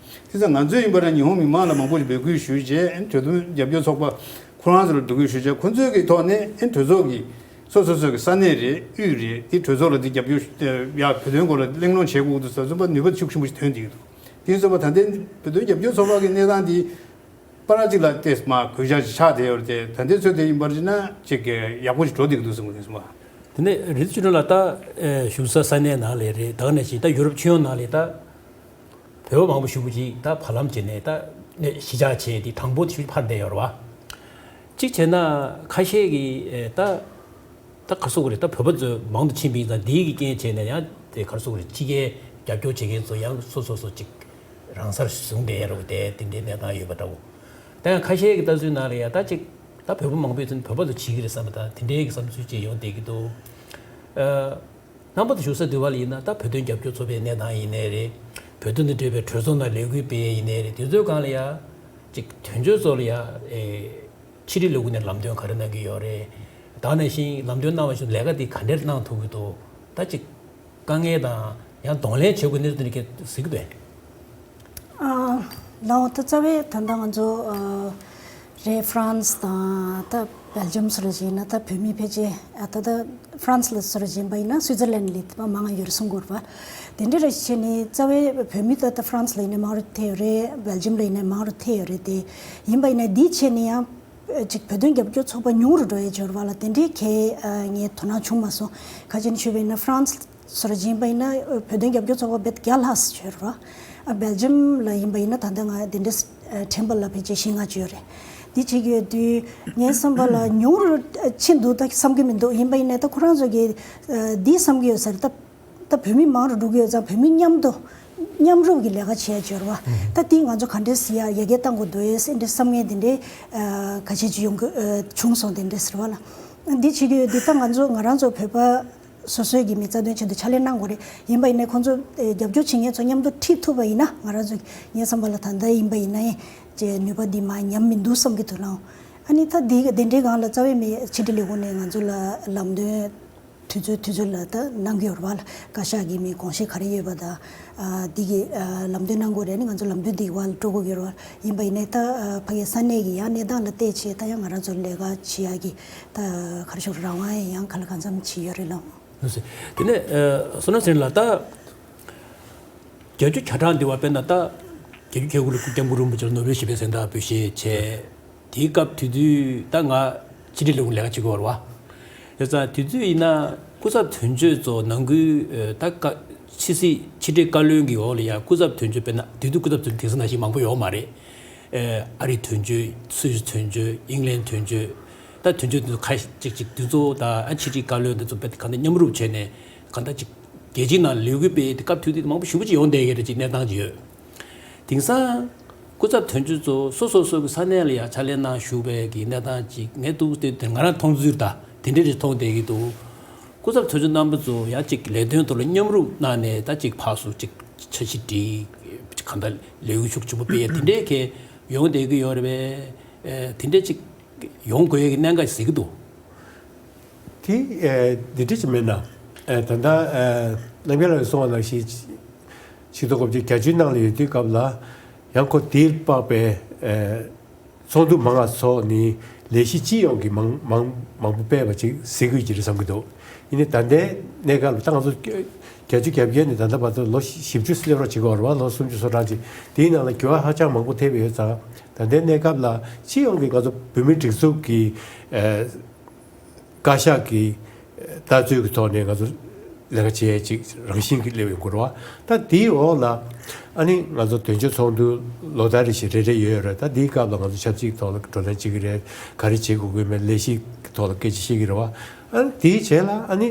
དེ་ཙང་ང་ཚོས་ཡིན་པ་ར་ཉི་ཧོང་མི་མང་ལ་མང་པོ་ཅིག་འབོད་སྐུལ་ཞུས་རྗེས་ཨན་གྲོས་མཐུན་རྒྱབ་སྐྱོར་ཚོགས་པ་ཁོ་རང་ཚོ་ལ་འབོད་སྐུལ་ཞུས་རྗེས་ཁོ་ཚོའི་གི་ཐོག་ནས་ཨན་གྲོས་ཚོགས་ཀྱི་སོ་སོ་སོ་གི་ས་གནས་རེད་དབུས་རེད་དེ་གྲོས་ཚོགས་ལ་དེ་རྒྱབ་སྐྱོར་ཡ་བོད་དོན་སྐོར་ལ་གླེང་སློང་བྱེད་དགོས་འདུག་ཟེར་ཙམ་པ་ནུས་པ་ཤུགས་ཆེན་པོ་ཞིག་ཐོན་བསྡད་ཀྱི་འདུག་དེ་ཙམ་པ་ད་ལྟའི་བོད་དོན་རྒྱབ་སྐྱོར་ཚོགས་པ་གི་གནས་སྟངས་འདི། པ་ར་གཅིག་ལ་ཏེས་མ་གུས་ཞག་ཅིག་ཆགས་བསྡད་ཡོད་རེད་དེ་ད་ལྟའི་ཚོད་དེ་ཡིན་པར་བྱས་ན་ཅིག་གི་ཡག་པོ་ཞིག་འགྲོ་བསྡད་ཀྱི་འདུག་གསུངས་པ་རེད་གསུངས་པ། དེ་ནས་རི་ཚུལ་ལ་ད་བཞུགས་ས་ས་གནས་ནང་ལས་རེད་ད་ག་ནས་ཅིག་ད་ཡུ་རོབ་ཕྱི་ཡོང་ནང་ལས་ད་བོད་པ་མང་པོ་ཞུ་བ་ཅིག་ད་བར་ལམ་བྱས་ནས་ད་གཞིས་ཆགས་བྱས་དེ་གྲངས་འབོར་དེ་ཤུགས་འཕར་བསྡད་ཡོད་རེད་བ། གཅིག་བྱས་ན་ཁ་ཤས་ཀྱིས་ད་ད་ག་རེ་ཟེར་དགོས་རེད་ད་བོད་པ་ཚོ་མང་དུ་ཕྱིན་པ་ཡིན་ཙང་འདིའི་གི་རྐྱེན་བྱས་ནས་ཡང་དེ་ག་རེ་ཟེར་དགོས་རེད་ཕྱི་རྒྱལ་རྒྱབ་སྐྱོར་བྱེད་མཁན་ཚོ་ཡང་སོ་སོ་སོ་ཅིག་རང་སར་བཟུང་བསྡད་ཡ་རུ་བསྡད་དེ་འདྲའི་གནས་སྟངས་ཡོད་པ་འདྲ་བོ། ད་ཡང་ཁ་ཤས་ཀྱི་ལྟ་ཚུལ་ནང་ལ་ཡ་ད་ཅིག་ད་བོད་པ་མང་པོས་ཚུན་བོད་པ་ཚོ་བྱེད་ཀྱི་རེད་བསམ་པ་དང་དེ་འདྲའི་གི་བསམ་ཚུལ་ཅིག་ཡོང་བསྡད་ཀྱི་འདུག་ཨ། རྣམ་པ་ཚོ་བཞུགས་ས་འདི་བ་ལ་ཡིན་ན་ད་བོད་དོན་རྒྱབ་སྐྱོར་ཚོགས་པའི་གནས་སྟངས་ཡིན་ནའི་རེད། བོད་དོན་དང་འབྲེལ་བའི་གྲོས་ཚོགས་ནང་ལས་འགུལ་སྤེལ་ཡ་ཡིན་ནའི་རེད། དེ་ཚོའི་སྒང་ལ་ཡ་ཅིག་དོན་གཅོད་ཚོ་ལ་ཡ་ཨེ་ཕྱི་དྲིལ་ལས་ཁུངས་ནས་ལམ་སྟོན་ག་རེ་གནང་གི་ཡོད་རེད། ད་ནང་བཞིན་ལམ་སྟོན་གནང་བ་བཞིན་ལས་ཀ་འདི་ག་འདྲས་གནང་ཐུབ་ཀྱི་འདུག་ད་ཅིག་དཀའ་ངལ་དང་ཡང་གདོང་ལེན་བྱེད་དགོས་གནས་ཚུལ་འདི་གས་གཟིགས་པས། ཨ། ལའོ་ད་རྩ་བའི་ད་ལྟ་ང་ཚོ་ཨ། རེད་ཧྥ་རན་སི་དང་ད་སྦེལ་ཇམ་སོགས་ལ་བྱས་ན་ད་བོད་མི་ཕལ་ཆེར་ཨ་ད་ད་ཧྥ་རན་སི་ལ་སོགས་ལ་བྱས་པ་ཡིན་ན་སུའི་ཙར་ལན་ལ་ད་མང་ང་ཡོད་རེད་གསུང་གི་ཡོད་རེད་པ། དེ་འདྲ་རེད་བྱས་ནས་རྩ་བའི་བོད་མི་ད་ད་ཧྥ་རན་སི་ལ་ཡིན་ན་མང་རུ་ཐེབས་ཡོད་རེད། སྦེལ་ཇམ་ལ་ཡིན་ན་མང་རུ་ཐེབས་ཡོད་རེད། དེ་ཡིན་པ་ཡིན་ན་འདི་བྱས་ནས་ཡང་ཅིག་བོད་དོན་རྒྱབ་སྐྱོར་ཚོགས་པ་ཉུང་རུ་འགྲོ་ཡས་ཡོད་རེད་པ་ལ། དེ་འདྲའི་གལ་ཨ་ངས་དོ་སྣང་བྱུང་མ་སོང་། ཁ་ཅིག་ནས་ཞུས་པ་ཡིན་ན་ཧྥ་རན་སི་སོགས་ལ་བྱས་པ་ཡིན་ན་བོད་དོན་རྒྱབ་སྐྱོར་ཚོགས་པ་རྦད་བརྒྱ་ལྷག་ཙམ་ཡོད་རེད་པ། ཨ་སྦེལ་ཇམ་ལ་ཡིན་པ་ཡིན་ན་ད་ལྟ་ང་དེ་འདྲའི་ཨ་ཁྲིམས་པ་ལ་ཕལ་ཆེར་བཞི་ལྔ་ཅིག་ཡོད་རེད། འདི་བྱེད་ཀྱི་ཡོད་དུས་ངའི་བསམ་པ་ལ་ཉུང་རུ་ཕྱིན་འདུག་ད་བསམ་གྱི་མི་འདུག་ཡིན་པ་ཡིན་ན་ད་ཁོ་རང་ཚོ་གིས་ཨ་འདི་བསམ་གྱི་ཡོད་ས་རེད། ད་ད་བོད་མི་མང་རུ་འགྲོ་གི་ཡོད་ཙང་བོད་མི་མཉམ་དུ་མཉམ་རུབ་ཀྱི་ལས་ཀ་བྱེད་ཡ་འབྱོར་བ། ད་འདི་ང་ཚོ་ག་འདྲས་སེ་ཡ་ཡ་གྱལ་བཏང་དགོས་འདུག་ཨེ་ཟེར་འདྲའི་བསམ་ངན་འདི་འདྲའི་ཨ་ཁ་ཤས་ཅིག་ཡོང་གི་ཨ་བྱུང་སོང་། དེ་འདྲས་ཟེར་བ་ལ་འདི་བྱེད་ཀྱི་ཡོད་དུས་ད་ང་ཚོ་ང་རང་ཚོ་བོད་པ་སོ་སོའི་གི་མི་རྩ་དོན་ཆེད་དུ་ཕྱག་ལས་གནང་དགོས་རེད། ཡིན་པ་ཡིན་ནའི་ཁོང་ཚོ་ཨེ་རྒྱབ་སྐྱོར་བྱེད་མཁན་ཚོ་མཉམ་དུ་ཁྲིད་ཐུབ་པ་ཡིན་ན་ང་རང་ཚོ་ངའི་བསམ་པ་ལ་ད་ལྟ་ཡིན་པ་ཡིན་ནའི་ཅེ་ནུས་པ་འདི་མ་ཉམས་མི་འདུག་བསམ་གྱི་འདུག་ལགས། ཨ་ནི་ད་འདི་དེ་འདྲའི་སྒང་ལ་རྩ་བའི་མི་ཕྱི་དྲིལ་ལས་ཁུངས་ནས་ང་ཚོ་ལ་ལམ་སྟོན་དུས་ཚོད་དུས་ཚོད་ལ་ད་གནང་གི་ཡོད་རེད་པ། བཀའ་ཤག་གི་མི་དགོངས་བཞེད་ག་རེ་ཡོད་པ་དང་ཨ་འདི་གི་ཨ་ལམ་སྟོན་གནང་དགོས་རེད། ཨ་ནི་ང་ཚོ་ལམ་སྟོན་འདི་གི་བར་ལ་འགྲོ་དགོས་ཀྱི་ཡོད་རེད་པ། ཡིན་པ་ཡིན་ནའི་ད་ཨ་ཕ་གིའི་ས་གནས་ཀྱི་ཡང་གནས་སྟངས་ལ་བལྟས་བྱས་ད་ཡང་ང་རང་ཚོ་ལས་ཀ་བྱེད་ཡག་གི་ད་ག་རེ་ཞུ་རང་དབང་ཡང་གང་ལ་གང་འཚམ་ཅིག་ཡོད་རེད་ལགས། ལགས་སོ། དེ་ནས་ཨ་བསོད་ནམས་ཟེར་ལགས་ད། བརྒྱད་ཅུ་གྱ་གྲངས་འདི་བ་དཔེར་ན་ད་བརྒྱད་ཅུ་གྱ་དགུ་ལ་སྐུ་སྐྱབས་མགོན་རིན་པོ་ཆེ་ལ་ནོ་བེལ་ཞི་བདེའི་གཟེངས་རྟགས་འབུལ་བཞེས་བྱས། དེའི་སྐབས་དེ་དུས་ད་ང་ཕྱི་དྲིལ་ལས་ཁུངས་ལས་ཀ་བྱེད་ཀྱི་ཡོད་རེད་པ། ཡོད་ཙང་དེ་དུས་ཡིན་ན་སྐུ་ཚབ་དོན་གཅོད་ཚོ་ནང་ཁུལ་ད་བཀའ་ཕྱི་སྲིད་ཕྱི་དྲིལ་བཀའ་བློན་གྱི་འོག་ལ་ཡ་སྐུ་ཚབ་དོན་གཅོད་དཔེར་ན་དེ་དུས་སྐུ་ཚབ་དོན་གཅོད་དེང་སང་ནང་བཞིན་མང་པོ་ཡོད་མ་རེད། ཨ་རི་དོན་གཅོད། སུད་སི་དོན་གཅོད། ཨིང་ལན་དོན་གཅོད། ད་དོན་གཅོད་དེ་ཚོ་ཁ་ཅིག་ཅིག་དེ་ཚོ་ད་ཨ་ཕྱི་དྲིལ་བཀའ་བློན་དེ་ཚོ་དཔེ་གང་ལྟར་མཉམ་རུབ་བྱས་ནས་གང་ལྟར་ཅིག་རྒྱལ་སྤྱིའི་ནང་ལས་འགུལ་སྤེལ་ཏེ་སྐབས་དུས་དེ་མང་པོ་ཞེ་པོ་ཅིག་ཡོང་བསྡད་ཀྱི་རེད། ཅིག་གནས་སྟངས་ཅིག་ཡོད། དེང་སང་སྐུ་ཚབ་དོན་གཅོད་ཚོ་སོ་སོ་སོ་གི་ས་གནས་ལ་ཡང་ཕྱག་ལས་གནང་བཞུགས་པའི་གི་གནས་སྟངས་ཅིག་ངས་ཏོག་ཙམ་དེ་ང་རང་མཐོང་ཚུལ་ད་དེ་འདྲ་རེ་མཐོང་བསྡད་ཀྱི་འདུག་སྐུ་ཚབ་དོན་གཅོད་རྣམ་པ་ཚོ་ཡང་ཅིག་ལས་དོན་ཐོག་ལ་མཉམ་རུབ་གནང་ནས་ད་ཅིག་ཕར་ཚུར་ཅིག་འཆར་གཞི་སྒྲིག་གང་ལྟར་ལས་འགུལ་ཤུགས་ཆེན་པོ་སྤེལ་ཡ་དེ་འདྲའི་གི་ཡོང་བསྡད་ཀྱི་ཡོད་རེད་པས། དེ་འདྲ་ཅིག་ཡོང་དགོས་ཡ་གི་གནད་འགག་ཅིག་གཟིགས་ཀྱི་འདུག་དེ་ཨེ་འདི་འདྲ་ཅིག་མིན་ན། ཨེ་ད་ལྟ་ཨེ་རྣམ་རྒྱལ་ལགས་ཀྱིས་གསུངས་པ་ནང་བཞིན་ཆིག་སྟོང་དགུ་བརྒྱ་བརྒྱད་ཅུའི་ནང་ལ་ཡོད་དུས་སྐབས་ལ་ཡང་ཁོ་དེར་དཔག་པའི་ཨེ་ཚོགས་འདུ་མང་ང་ཚོགས་ནས་ལས་གཞི་སྤྱི་ཡོངས་ཀྱི་མང་མང་མང་པོ་སྤེལ་བ་ཅིག་གཟིགས་དགོས་ཀྱི་རེད་བསམ་གྱི་འདུག་ཡིན་ནའི་ད་ལྟའི་གནས་སྐབས་ལ་ད་ང་ཚོ་བརྒྱད་ཅུ་གྱ་བརྒྱད་ནས་ད་ལྟ་བར་དུ་ལོ་བཞི་བཅུ་སླེབས་རོགས་བྱེད་ཀྱི་ཡོད་རེད་པ། ལོ་སུམ་ཅུ་སོ་གྲངས་ཅིག་དེའི་ནང་ལ་འགྱུར་བ་ཧ་ཅང་མང་པོ་ཐེབས་ཡོད་ཙང་། ད་ལྟའི་གནས་སྐབས་ལ་སྤྱི་ཡོངས་ཀྱི་ང་ཚོ་བོད་མིའི་སྒྲིག་འཛུགས་ཀྱི་ཨ་བཀའ་ཤག་གི་ལྟ་ཚུལ་གྱི་ཐོག་ནས་ང་ཚོ་ལས་ཀ་བྱེད་ཡས་ཅིག་རང་བཞིན་གྱིས་སླེབས་ཡོང་གི་རེད་པ། ད་དེའི་འོག་ལ་ཨ་ནི་ང་ཚོ་དོན་གཅོད་ཚོགས་འདུ་ལོ་ལྟར་རེ་བཞིན་རེ་རེ་ཡོད་རེད། ད་དེའི་སྐབས་ལ་ང་ཚོ་ཆབ་སྲིད་ཐོག་ལ་བགྲོ་གླེང་བྱེད་ཀྱི་རེད། ག་རེ་བྱེད་དགོས་ཀྱི་མེད་ལས་གཞི་ཐོག་ལ་སྐད་ཆ་བཤད་ཀྱི་རེད་པ། ཨ་ནི་དེའི་རྗེས་ལ་ཨ་ནི་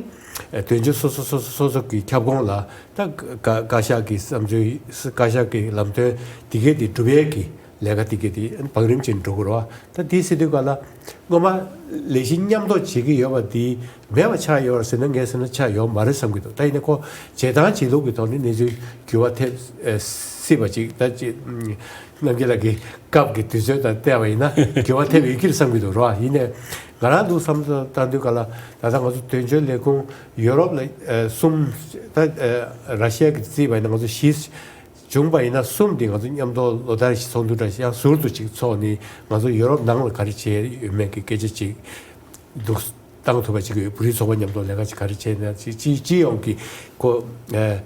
དོན་གཅོད་སོ་སོ་སོ་སོ་སོ་སོ་གི་ཁྱབ་ཁོངས་ལ་ད་བཀའ་བཀའ་ཤག་གི་བསམ་ཚུལ་བཀའ་ཤག་གི་ལམ་སྟོན་དེ་གས་དེ་སྒྲུབ་ཡས་ཀྱི་ལས་ཀ་དེ་གས་དེ་བང་རིམ་ཅན་འགྲོ་དགོས་རེད་པ། ད་དེ་ཟེར་དུས་ག་ལ་སྔོན་མ་ལས་གཞི་མཉམ་གཏོགས་བྱེད་ཀྱི་ཡོད་པ་དེ་མེད་པ་ཆགས་ཡོད་རེད་ཟེར་ན་ངས་ཟེར་ན་ཆགས་ཡོད་མ་རེད་བསམ་གྱི་འདུག་ད་ཡིན་ན་ཁོ་བྱེད་སྟངས་བྱེད་ལུགས་ཀྱི་ཐོག་ནས་གནས་ཚུལ་འགྱུར་བ་ཐེབས་ཨེ་སྲིད་པ་ཅིག་ད་ཅི་རྣམ་རྒྱལ་ལགས་ཀྱི་སྐབས་ཀྱི་དུས་ཚོད་དང་བལྟས་པ་ཡིན་ན་འགྱུར་བ་ཐེབས་ཡོད་ཀྱི་རེད་བསམ་གྱི་འདུག་རེད་པ། ཡིན་ནའི་ང་རང་འདུག་བསམ་བློ་བཏང་དུས་ག་ལ་ད་ལྟ་ང་ཚོ་དོན་གཅོད་ལས་ཁུངས་ཡུ་རོབ་ལ་ཨེ་གསུམ། ད་ཨེ་ར་ཤི་ཡ་གི་རྩིས་པ་ཡིན་ན་ང་ཚོ་བཞི། བྱུང་བ་ཡིན་ན་གསུམ་དེ་ང་ཚོ་མཉམ་དུ་ལོ་ལྟར་ཞིག་ཚོགས་འདུ་འདྲ་ཞིག་ཡང་ཟུར་དུ་ཅིག་ཚོགས་ནས་ང་ཚོ་ཡུ་རོབ་ནང་ལ་ག་རེ་བྱས་ཡོད་མེད་ཀྱི་སྐད་ཆ་ཅིག་འདུག་བཏང་ཐུབ་པ་ཅིག་ཡོད། བོད་རིགས་ཚོགས་པ་མཉམ་དུ་ལས་ཀ་ཅིག་ག་རེ་བྱས་ན་ཅིག་སྤྱི་སྤྱི་ཡོངས་ཀྱི་ཁོ་ཨེ་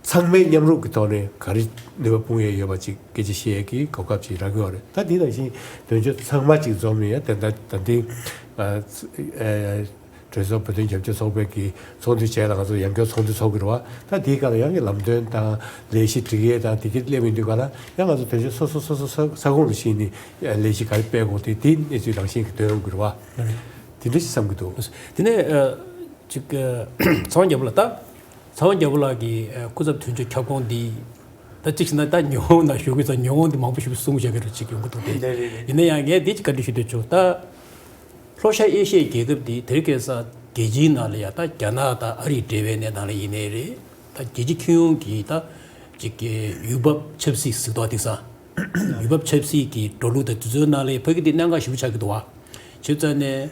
ཚང་མའི་མཉམ་རུབ་ཀྱི་ཐོག་ནས་ག་རེ་ནུས་པ་སྤུངས་ཡས་ཡོད་པ་ཅིག་སྐད་ཆ་བཤད་ཡས་ཀྱི་གོ་སྐབས་ཅིག་རག་གི་ཡོད་རེད། ད་དེ་ནང་བཞིན་དོན་གཅོད་ཚང་མ་ཅིག་འཛོམས་ནས་ད་ད་ད་ལྟའི་ཨ་ཨེ་གྲོས་ཚོགས་བོད་དོན་རྒྱབ་སྐྱོར་ཚོགས་པའི་གི་ཚོགས་འདུ་བྱས་ལ་ང་ཚོ་ཡང་བསྐྱར་ཚོགས་འདུ་ཚོགས་ཀྱི་རེད་པ། ད་དེའི་སྐབས་ལ་ཡང་གི་ལམ་སྟོན་དང་ལས་གཞི་སྒྲིག་ཡས་དང་དེ་གི་སླེབས་ཡོང་དུས་ག་ལ་ཡང་ང་ཚོ་དོན་གཅོད་སོ་སོ་སོ་སོ་ས་ས་ཁོངས་ལ་ཕྱིན་ནས་ལས་གཞི་ག་རེ་སྤེལ་དགོས་དེ་དེ་གནས་ཚུལ་རང་བཞིན་གྱི་ཐོན་ཡོང་གི་རེད་པ། དེ་འདྲ་ཞིག་བསམ་གྱི་འདུག་དེ་ནས་ཨ་ཅིག་ཨ་ཚེ་དབང་རྒྱལ་པོ་ལགས་ད། ཚེ་དབང་རྒྱལ་པོ་ལགས་ཀྱི་ཨ་སྐུ་ཚབ་དོན་གཅོད་ཁྱབ་ཁོངས་འདི་ ད་གཅིག་བྱས་ན་ད་ཉི་ཧོང་ནང་བཞུགས་ཀྱི་ཙང་ཉི་ཧོང་དེ་མང་པོ་ཞིག་གསུང་བྱ་གི་རེད་ཅིག་ཡོང་གི་འདུག་སྟེ། རེད་རེད་རེད། ཡིན་ན་ཡང་ངས་འདི་ཅིག་བཀའ་འདྲི་ཞུ་འདོད་བྱུང་ད། ལྷོ་ཤར་ཨེ་ཤི་ཡའི་རྒྱལ་ཁབ་འདི་དེ་རིང་ཁ་སང་རྒྱལ་སྤྱིའི་ནང་ལ་ཡ་ད་རྒྱ་ནག་དང་ཨ་རིའི་འབྲེལ་བའི་གནས་སྟངས་ལ་ཡིན་ནའི་རེད། ད་རྒྱལ་སྤྱི་ཁྱོན་ཡོངས་ཀྱི་ད་ཅིག་གི་ཡུལ་བབ་ཆབ་སྲིད་ཟེར་དོ་དེང་སང་ཡུལ་བབ་ཆབ་སྲིད་ཀྱི་འགྲོ་ལུགས་དང་དུས་ཚོད་ནང་ལ་ཕ་གི་འདི་གནད་འགག་ཞེ་པོ་ཆགས་ཀྱི་འདུག་བ། བྱས་ཙང་ནས་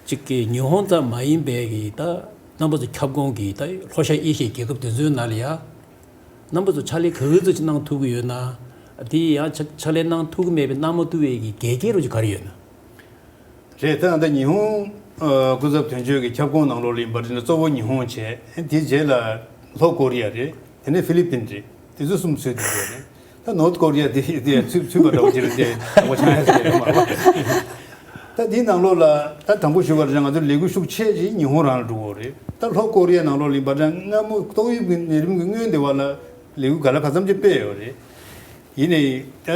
ཅིག་གི་ཉི་ཧོང་ཙམ་མ་ཡིན་པའི་གི་ད་རྣམ་པ་ཚོ་ཁྱབ་ཁོངས་ཀྱི་ད་ལྷོ་ཤར་ཨེ་ཤི་ཡའི་རྒྱལ་ཁབ་དེ་ཚོའི་ནང་ལ་ཡ། རྣམ་པ་ཚོ་ཕྱག་ལས་ག་ཚོད་ཅིག་གནང་ཐུབ་ཀྱི་ཡོད་ན། དེ་ཡང་ཕྱག་ཕྱག་ལས་གནང་ཐུབ་ཀྱི་མེད་པའི་གནང་མ་ཐུབ་པའི་གི་འགལ་རྐྱེན་རུ་ཅིག་ག་རེ་ཡོད་ན། རེད། ད་ད་ཉི་ཧོང་ཨ་སྐུ་ཚབ་དོན་གཅོད་ཀྱི་ཁྱབ་ཁོངས་ནང་ལོགས་ལ་ཡིན་པར་བྱས་ན་གཙོ་བོ་ཉི་ཧོང་བྱས། དེའི་རྗེས་ལ་ལྷོ་ཀོ་རི་ཡ་རེད། དེ་ནས་ཧྥི་ལི་པིན་རེད། དེ་ཚོ་གསུམ་ཚུད་དེ་ཡོད་རེད། ད་ནོར་ཐ་ཀོ་རི་ཡ་དེ་དེ་ཚུད་ཚུད་པ་འདྲ་བོ་ཅིག་རེད་དེ་དག་པ་ཆགས་ཡ་ཟེར་ཡོད་མ་རེད། ད་དེའི་ནང་ལོགས་ལ་ད་དང་པོ་ཞུ་བར་ང་ཚོ་ལས་འགུལ་ཤུགས་ཆེ་ཅིག་ཉི་ཧོང་རང་ལ་འགྲོ་གི་རེད། ད་ལྷོ་ཀོ་རི་ཡ་ནང་ལོགས་ལ་ཡིན་པ་ན་སྔ་མོ་ཏོག་དབྱིབས་ཀྱི་ནད་རིམས་ཀྱི་སྔོན་དེ་བ་ལ་ལས་འགུལ་ག་ལ་ག་ཙམ་ཅིག་སྤེལ་ཡོད་རེད། ཡིན་ནའི་ད་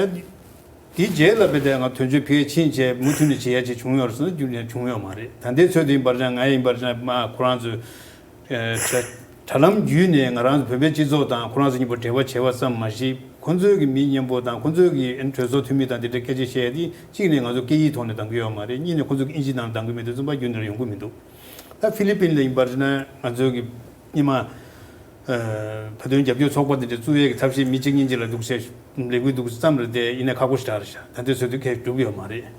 དེའི་རྗེས་ལ་བས་ད་ང་དོན་གཅོད་ཕ་གིར་ཕྱིན་བྱས་མུ་མཐུད་ནས་བྱེད་ཡ་ཅིག་བྱུང་ཡོད་རེད་ཟེར་ན་རྒྱུན་ནས་བྱུང་ཡོད་མ་རེད། ད་ལྟའི་ཚོད་དུ་ཡིན་པ་ན་ང་ཡིན་པ་ན་མ་ཁོ་རང་ཚོས། དྲ་དྲ་ལམ་བརྒྱུད་ནས་ང་རང་ཚོ་བོད་པའི་སྤྱི་ཚོགས་དང་ཁོ་རང་ཚོ་གཉིས་པོ་འབྲེལ་བ་བྱས་པ་ཙམ་མ་ཞིག་ཁོ་ཚོའི་གི་མི་མཉམ་པོ་དང་ཁོ་ཚོའི་གི་གྲོས་ཚོགས་འཐུས་མི་དང་དེ་འདྲ་སྐད་ཆ་བཤད་དེ་གཅིག་ནས་ང་ཚོ་སྐད་ཡིག་ཐོག་ནས་གཏང་གི་ཡོད་མ་རེད། གཉིས་ནས་ཁོ་ཚོ་གི་ཨིན་ཇི་ནང་གཏང་གི་མི་འདུག་རྩོམ་པ་རྒྱུན་ནས་ཡོང་གི་མི་འདུག་ད་ཧྥི་ལི་པིན་ལ་ཡིན་པར་ན་ང་ཚོའི་གི་སྔོན་མ་བོད་དོན་རྒྱབ་སྐྱོར་ཚོགས་པ་དེ་འདྲ་བཙུགས་ཡས་ཀྱི་ཐབས་ཤེས་མི་གཅིག་གཉིས་གཅིག་ལ་འདུག་བྱས་ལས་འགུལ་འདུག་ཙམ་རེད་དེ་ཡིན་ན་ཁག་པོ་ཞིག་རེད་ཤག་ད་ལྟའི་ཚོད་དུ་ཁས་འགྲུབ་ཡོད་མ་རེད།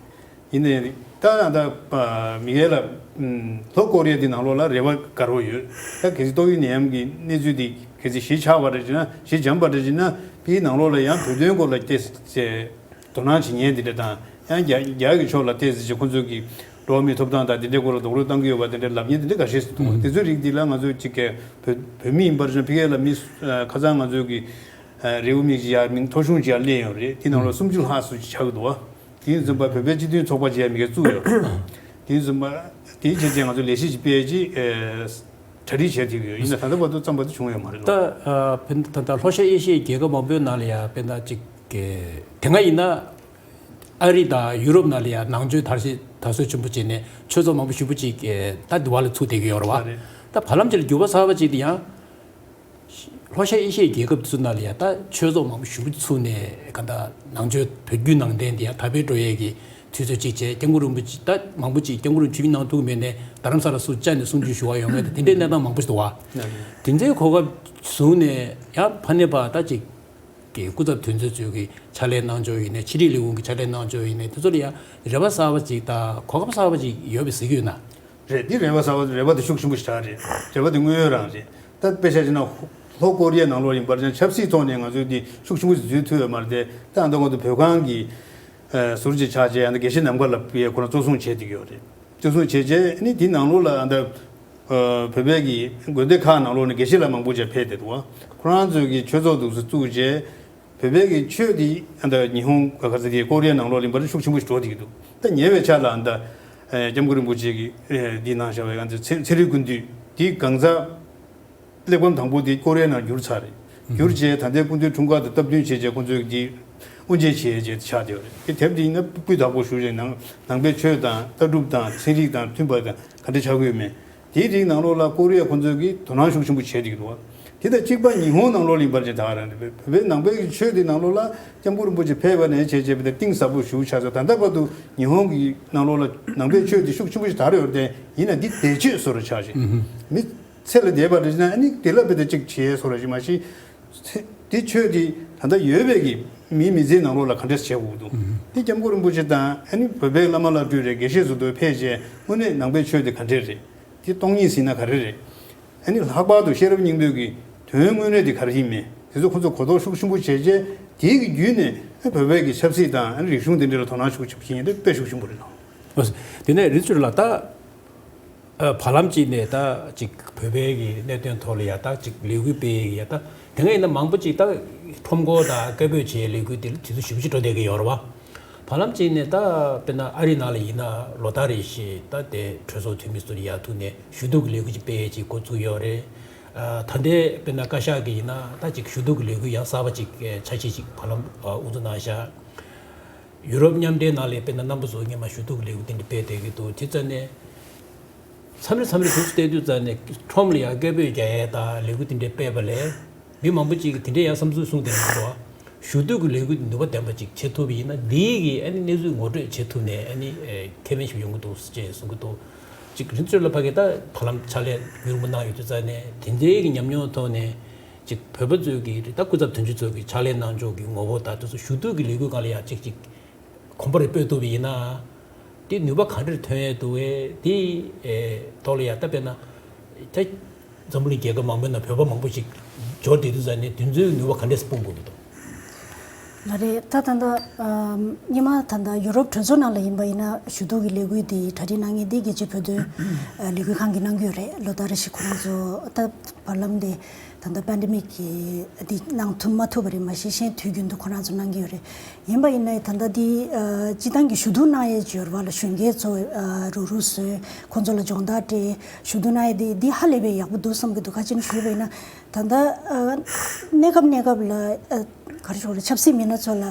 ཡིན་ནའི་ད་ད་མི་སྒེར་ལ་ལྷོ་ཀོ་རི་ཡ་དེ་ནང་ལོགས་ལ་རེ་བ་དགའ་རབ་ཡོད། ད་གལ་སྲིད་ཏོག་དབྱིབས་ནད་ཡམས་ཀྱི་གནས་ཚུལ་དེ་གལ་སྲིད་གཞི་ཆགས་པ་རེད་ཅེ་ན་གཞི་འཇམ་པ་རེད་ཅེ་ན་ཕ་གིའི་ནང་ལོགས་ལ་ཡང་བོད་དོན་སྐོར་ལ་བལྟས་ཚེ་དོ་སྣང་བྱེད་མཁན་དེ་འདྲ་དང་ཡང་རྒྱ་རྒྱ་གི་ཕྱོགས་ལ་བལྟས་ཚེ་ཁོ་ཚོས་ཀྱི་འགྲོ་བ་མིའི་ཐོབ་ཐང་དང་དེ་འདྲའི་སྐོར་ལ་རྡོག་རོལ་བཏང་གི་ཡོད་པ་དེ་འདྲའི་ལབ་མཁན་དེ་འདྲ་འགའ་ཤས་ཤིག་འདུག་དེ་ཚོའི་རིགས་འདི་ལ་ང་ཚོས་གཅིག་གི་བོད་བོད་མི་ཡིན་པར་ཅེ་ན་ཕ་གི་ལ་མི་ཁ་སང་ང་ཚོས་ཀྱི་རེའུ་མིག་ཅིག་ཡར་མིང་ཐོ་གཞུང་ཅིག་ཡར་གླས་ཡོད་རེད། དེ་ནང་ལ་སུམ་ཅུ་ལྷག་ཙམ་ཅིག་ཆགས་ཀྱི་འདུག་བ། དེ་ཡིན་ཙམ་པ་བོད་པའི་སྤྱི་མཐུན་ཚོགས་པ་ཅིག་ཡང་མི་སྒེར་བཙུགས་ཡོད། དེ་ཡིན་ཙམ་པ་དེའི་ཆེད་དུ་ང་ཚོ་ལས་གཞི་ཅིག་སྤེལ་ཅིག་གྲ་སྒྲིག་བྱས་ཐུབ་ཀྱི་ཡོད། ཡིན་ན་ད་ལྟ་བར་དུ་བརྩམས་པ་དེ་བྱུང་ཡོད་མ་རེད་ད། ལོ། ཨ་བོད་ད་ལྟ་ལྷོ་ཤར་ཨེ་ཤི་ཡའི་རྒྱལ་ཁབ་མང་པོའི་ནང་ལ་ཡང་དཔེར་ན་ཅིག་གི་དེ་སྔ་ཡིན་ན་ཨ་རི་དང་ཡུ་རོབ་ནང་ལ་ཡང་ནང་ཆོས་དར་ཞིང་དར་སྲོལ་ཆེན་པོ་བྱས་ནས་ཆོས་ཚོགས་མང་པོ་ཞེ་པོ་ཅིག་གི་ད་འདི་བ་ལ་ཚུགས་བསྡད་ཀྱི་ཡོད་རེད་བ། རེད། ད་བར་ལམ་ཅིག་ལ་འགྱུར་བ་གསར་པ་ཅིག་དེ་ཡང་། ལྷོ་ཤར་ཨེ་ཤི་ཡའི་རྒྱལ་ཁབ་དེ་ཚོ་ནང་ལ་ཡང་ད་ཆོས་ཚོགས་མང་པོ་ཞེ་པོ་ཚུགས་ནས་ག་ད་ནང་ཆོས་བོད་བརྒྱུད་ནང་བསྟན་དེ་ཡང་དར་སྤེལ་འགྲོ་ཡས་ཀྱི་དུས་ཚོད་ཅིག་བྱས། སྐྱབས་མགོན་རིན་པོ་ཆེ་ད་མང་པོ་ཅིག་སྐྱབས་མགོན་རིན་པོ་ཆེ་ཕེབས་གནང་ཐུབ་མེད་ནས་རྡ་རམ་ས་ལ་སུ་བཅར་ནས་གསུང་ཆོས་ཞུ་བ་ཡོང་མེད་དེ་འདྲའི་གནས་སྟངས་མང་པོ་ཞིག་འདུག་བ། དེ་ཚོའི་གོ་སྐབས་བཟུང་ནས་ཡང་ཕ་ནས་ཕར་ད་ཅིག་གི་སྐུ་ཚབ་དོན་གཅོད་ཚོས་ཀྱི་ཕྱག་ལས་གནང་ཕྱོགས་ཡིན་ནའི་ཕྱི་དྲིལ་ལས་ཁུངས་ཀྱི་ཕྱག་ལས་གནང་ཕྱོགས་ཡིན་ནའི་དེ་ཚོ་ལ་ཡང་རེ་བ་གསར་པ་ཅིག་དང་གོ་སྐབས་གསར་པ་ཅིག་ཡོད་པའི་གཟིགས་ཡོད་ན། རེད། འདི་རེ་བ་གསར་པ་རེ་བ་དེ་ཤུགས་ཆེན་པོ་ཞིག་རེད། རེ་བ་དེ་དངོས་ཡོད་རང་རེད། ད་དཔེ་ཆ་བཞག་ན་ལྷོ་ཀོ་རི་ཡའི་ནང་ལོགས་ཡིན་པར་ཆབ་སྲིད་ཐོག་ནས་ང་ཚོས་འདི་ཤུགས་ཆེན་པོ་ཞིག་འཛུལ་ཐུབ་ཡོད་མ་རེད་དེ། ད་ཨ་ད་ང་ཚོ་བོད་ཁང་གི་ཟུར་གཅིག་ཆགས་བྱས་ཨ་ད་དགེ་བཤེས་ནམ་མཁའ་ལགས་ཁོ་རང་གཙོ་བཟུང་བྱས་བསྡད་ཀྱི་ཡོད་རེད། གཙོ་བཟུང་བྱས་རྗེས་ཨ་ནི་དེའི་ནང་ལོགས་ལ་ཨ་ད་བོད་པའི་གི་དགོན་སྡེ་ཁག་ནང་ལོགས་ནས་དགེ་བཤེས་ལགས་མང་པོ་ཅིག་ཕེབས་བསྡད་འདུག་བ། ཁོ་རང་ཚོས་གི་ཆོས་ཚོགས་འདུག་སེ་བཙུགས་རྗེས། བོད་པའི་གི་ཆོས་འདི་ཨ་ད་ཉི་ཧོང་ག་ག་ཚ་དེ་ཀོ་རི་ཡ་ནང་ལོགས་ལ་ཡིན་པར་ཤུགས་ཆེན་པོ་ཞིག་འགྲོ་བསྡད་ཀྱི་འདུག་ད་ཉེ་བའི་ཆར་ལ་ཨ་ད་ཨེ་སྐྱབས་མགོན་རིན་པོ་ཆེ་གི་ཨེ་འདི་གནང་བཞག་པའི་ཨ་ད་ཚན་ཚན་རིག་སྐུ་མདུན་འདི་གང་ཟག་གླེགས་བམ་དང་པོ་དེ་ཀོ་རི་ཡ་ནང་བསྒྱུར་ཚར་རེད། བསྒྱུར་རྗེས་ད་ལྟའི་སྐུ་མདུན་འཁྲུངས་སྐར་དང་སྟབས་བསྟུན་བྱས་རྗེས་ཁོང་ཚོས་འདི་དབུ་འབྱེད་བྱས་རྗེས་ཆགས་བསྡད་ཡོད་རེད། དེ་དེབ་འདི་ཡིན་ན་སྤུས་དག་པོ་ཞེ་པོ་ཅིག་ནང་ནང་པའི་ཆོས་དང་ལྟ་གྲུབ་དང་ཚན་རིག་དང་མཐུན་པ་དང་ག་འདྲ་ཆགས་ཀྱི་ཡོད་མེད། དེའི་རིགས་ནང་ལོགས་ལ་ཀོ་རི་ཡ་ཁོང་ཚོས་ཀྱིས་དོ་སྣང་ཤུགས་ཆེན་པོ་བྱས་བསྡད་ཀྱི་འདུག་བ། དེ་དང་གཅིག་པ་ཉི་ཧོང་ནང་ལོགས་ལ་ཡིན་པར་བྱས་ད་ག་རང་རེད། བོད་པའི་ནང་པའི་ཆོས་དེ་ནང་ལོགས་ལ་སྐྱབས་མགོན་རིན་པོ་ཆེ་ཕེབས་པ་ནས་བྱས་བྱས་པ་དེ་གཏིང་ཟབ་པོ་ཞེ་པོ་ཆགས་སོང་། ད་ལྟ་བར་དུ་ཉི་ཧོང་གི་ནང་ལོགས་ལ་ནང་པའི་ཆོས་དེ་ཤུགས་ཆེན་པོ་ཞིག་དར་ཡོད་རེད་དེ། ཡིན་ན་འདི་བདེ་སྤྱོད་བཟོ་འདྲ་ཆགས་ཤིང་། མི་ཚེ་ལ་བསྡད་པ་རེད་ན་ཨ་ནི་དེ་ལ་དཔེ་དེ་གཅིག་བྱས་བཟོ་འདྲ་ཞིག་མ་གཞི། དེ་ཆོས་དེ་ད་ལྟ་ཡོད་པའི་གི་མིའི་མི་ཚེའི་ནང་ལོགས་ལ་ག་འདྲས་བྱེད་དགོས་འདུག་དེ་སྐྱབས་མགོན་རིན་པོ་ཆེ་དང་ཨ་ནི་བོད་པའི་བླ་མ་བླ་སྤྲུལ་རེད། དགེ་བཤེས་ཚོ་དེ་ཕེབས་རྗེས་དངོས་གནས་ནང་པའི་ཆོས་དེ་ག་འདྲས་རེད། དེ་སྟོང་ཉིད་ཟེར་ན་ག་རེ་རེད། ཨ་ནི་ལྷག་པར་དུ་ཤེས་རབ་སྙིང་པོའི་གི་དོན་དངོས་གནས་དེ་ག་རེ་ཡིན་མིན་དེ་ཚོ་ཁོ་ཚོ་གོ་རྟོགས་ཤུགས་ཆེན་པོ་བྱས་རྗེས་དེའི་གི་བརྒྱུད་ནས་ཨ་བོད་པའི་གི་ཆབ་སྲིད་དང་ཨ་ནི་རིག་གཞུང་དེ་འདྲ་ལ་དོ་སྣང་ཤུགས་ཆེན་པོ་བྱེད་མཁན་དེ་དཔེ་ཤུགས་ཆེན་པོ་རེད་ལགས། ཨོ། དེ་ནས་རིན་ཆེན་ལགས་ད། ཨ་བར་ལམ་གཅིག་ནས་ད་ཅིག་བོད་པའི་གི་གནད་དོན་ཐོག་ལ་ཡ་ད་ཅིག་ལས་འགུལ་སྤེལ་ཡ་ད་དེ་སྔ་ཡིན་ན་མང་པོ་ཅིག་ད་ཁྲོམ་སྐོར་དང་སྐད་འབོད་བྱེད་ཡའི་ལས་འགུལ་དེ་དུས་ཚོད་ཞེ་པོ་ཅིག་འགྲོ་བསྡད་ཀྱི་ཡོད་རེད་བ། བར་ལམ་གཅིག་ནས་ད་དཔེར་ན་ཨ་རི་ནང་ལ་ཡིན་ན་ལོ་ལྟར་རེ་བཞིན་ད་དེ་གྲོས་ཚོགས་འཐུས་མི་ཚོ་ཡར་ཐུག་ནས་ཞུ་གཏུག་གི་ལས་འགུལ་ཅིག་སྤེལ་ཡས་ཅིག་འགོ་བཙུགས་ཡོད་རེད། ཨ་ད་ལྟའི་དཔེར་ན་བཀའ་ཤག་གི་ཡིན་ན་ད་ཅིག་ཞུ་གཏུག་གི་ལས་འགུལ་ཡང་གསར་པ་ཅིག་འཆར་གཞི་ཅིག་བར་ལམ་ཨ་དབུ་འཛུགས་གནང་བཞག་ཡུ་རོབ་མཉམ་འབྲེལ་ནང་ལ་དཔེར་ན་རྣམ་པ་ཚོ་སྔོན་མ་ཞུ་གཏུག་གི་ལས་འགུལ་དེ་འདྲ་སྤེལ་བསྡད་ཀྱི་འདུག་དེ་ཙམ་ནས། མཚམས་རེ་མཚམས་རེ་དུས་སུ་བལྟས་དུས་ཙམ་ནས་ཁྲོམ་ལ་ཡང་སྐད་འབོད་རྒྱག་ཡས་དང་ལས་འགུལ་དེ་འདྲའི་སྤེལ་བ་ལས། མི་མང་པོ་ཅིག་གིས་དེ་འདྲའི་ཡང་བསམ་ཚུལ་གསུངས་བསྡད་ཡོད་འདུག་ཞུ་གཏུག་གི་ལས་འགུལ་ནུས་པ་ལྡན་པ་ཅིག་བྱེད་ཐུབ་པ་ཡིན་ན། འདིའི་གི་ཨ་ནི་གནས་ཚུལ་ངོ་སྤྲོད་བྱེད་ཐུབ་ནས་ཨ་ནི་ཨེ་ཁེ་ཕན་ཞིག་ཡོང་གི་འདུག་ཅེས་གསུང་གི་འདུག་ཅིག་རིན་ཚོད་ལ་ཕ་གི་ད་བར་ལམ་ཕྱག་ལས་མྱུར་པོ་གནང་ཡོད་དུས་ཙང་ནས། དེ་འདྲའི་གི་ཉམས་མྱོང་ཐོག་ནས་ཅིག་བོད་པ་ཚོས་གི་ད་སྐུ་ཚབ་དོན་གཅོད་ཚོས་གི་ཕྱག་ལས་གནང་ཕྱོགས་ཀྱི་ངོ་བོ་དང་། དེ་ཚོ་ཞུ་གཏུག་གི་ལས་འགུལ་སྒང་ལ་ཡང་ཅིག་ཅིག་གོམ་པ་རེ་སྤོས་ཐུབ་པ་ཡིན་ན། དེ་ནུས་པ་ག་འདྲ་ཐོན་ཡས་འདུག་གས། དེ་ཨེ་ཐོག་ལ་ཡ་ད་དཔེར་ན་ད་འཛམ་བུ་གླིང་རྒྱལ་ཁབ་མང་པོའི་ནང་བོད་པ་མང་པོ་ཞིག་འབྱོར་བསྡད་དུས་ཙང་ནས། དེ་ཚོའི་ནུས་པ་ག་འདྲས་སྤུངས་དགོས་ཀྱི་འདུག་ལགས་རེད། ད་ད་ལྟ་ཨམ་སྔོན་མ་ད་ལྟ་ཡུ་རོབ་གྲོས་ཚོགས་ནང་ལ་ཡིན་པ་ཡིན་ན། ཞུ་གཏུག་གི་ལས་འགུལ་དེ་གྲ་སྒྲིག་གནང་མཁན་དེ་རྒྱལ་སྤྱིའི་བོད་དོན་ཨ་ལས་འགུལ་ཁང་གིས་གནང་གི་ཡོད་རེད། ལོ་ལྟར་རེ་བཞིན་ཁོ་རང་ཚོ་ད་བར་ལམ་དེ་ད་ལྟ་པན་ཌེ་མིག་གི་དེ་གནང་ཐུབ་མ་ཐུབ་པ་རེད། མ་གཞི་གཞན་དུས་རྒྱུན་དུ་ཁོ་རང་ཚོ་གནང་གི་ཡོད་རེད། ཡིན་པ་ཡིན་ན་ད་ལྟ་འདི་ཨ་སྤྱི་བཏང་གི་ཞུ་གཏུག་གནང་ཡས་ཅིག་ཡོད་རེད་པ་ལགས། གཞོན་སྐྱེས་ཚོ་ཨ་རུག་རུག་བཟོས། ཁོང་ཚོ་ལ་སྦྱོང་བརྡར་སྤྲད། ཞུ་གཏུག་གནང་ཡས་འདི་འདི་ཧ་ལས་པའི་ཡག་པོ་འདུག་བསམ་གྱི་འདུག་ག་ཅི་ནས་ཞུས་པ་ཡིན་ན། ད་ལྟ་ཨ་གནས་སྐབས་གནས་སྐབས་ལ་ཨ་ག་རེ་ཞུ་དགོས་རེད། ཆབ་སྲིད་མི་སྣ་ཚོ་ལ་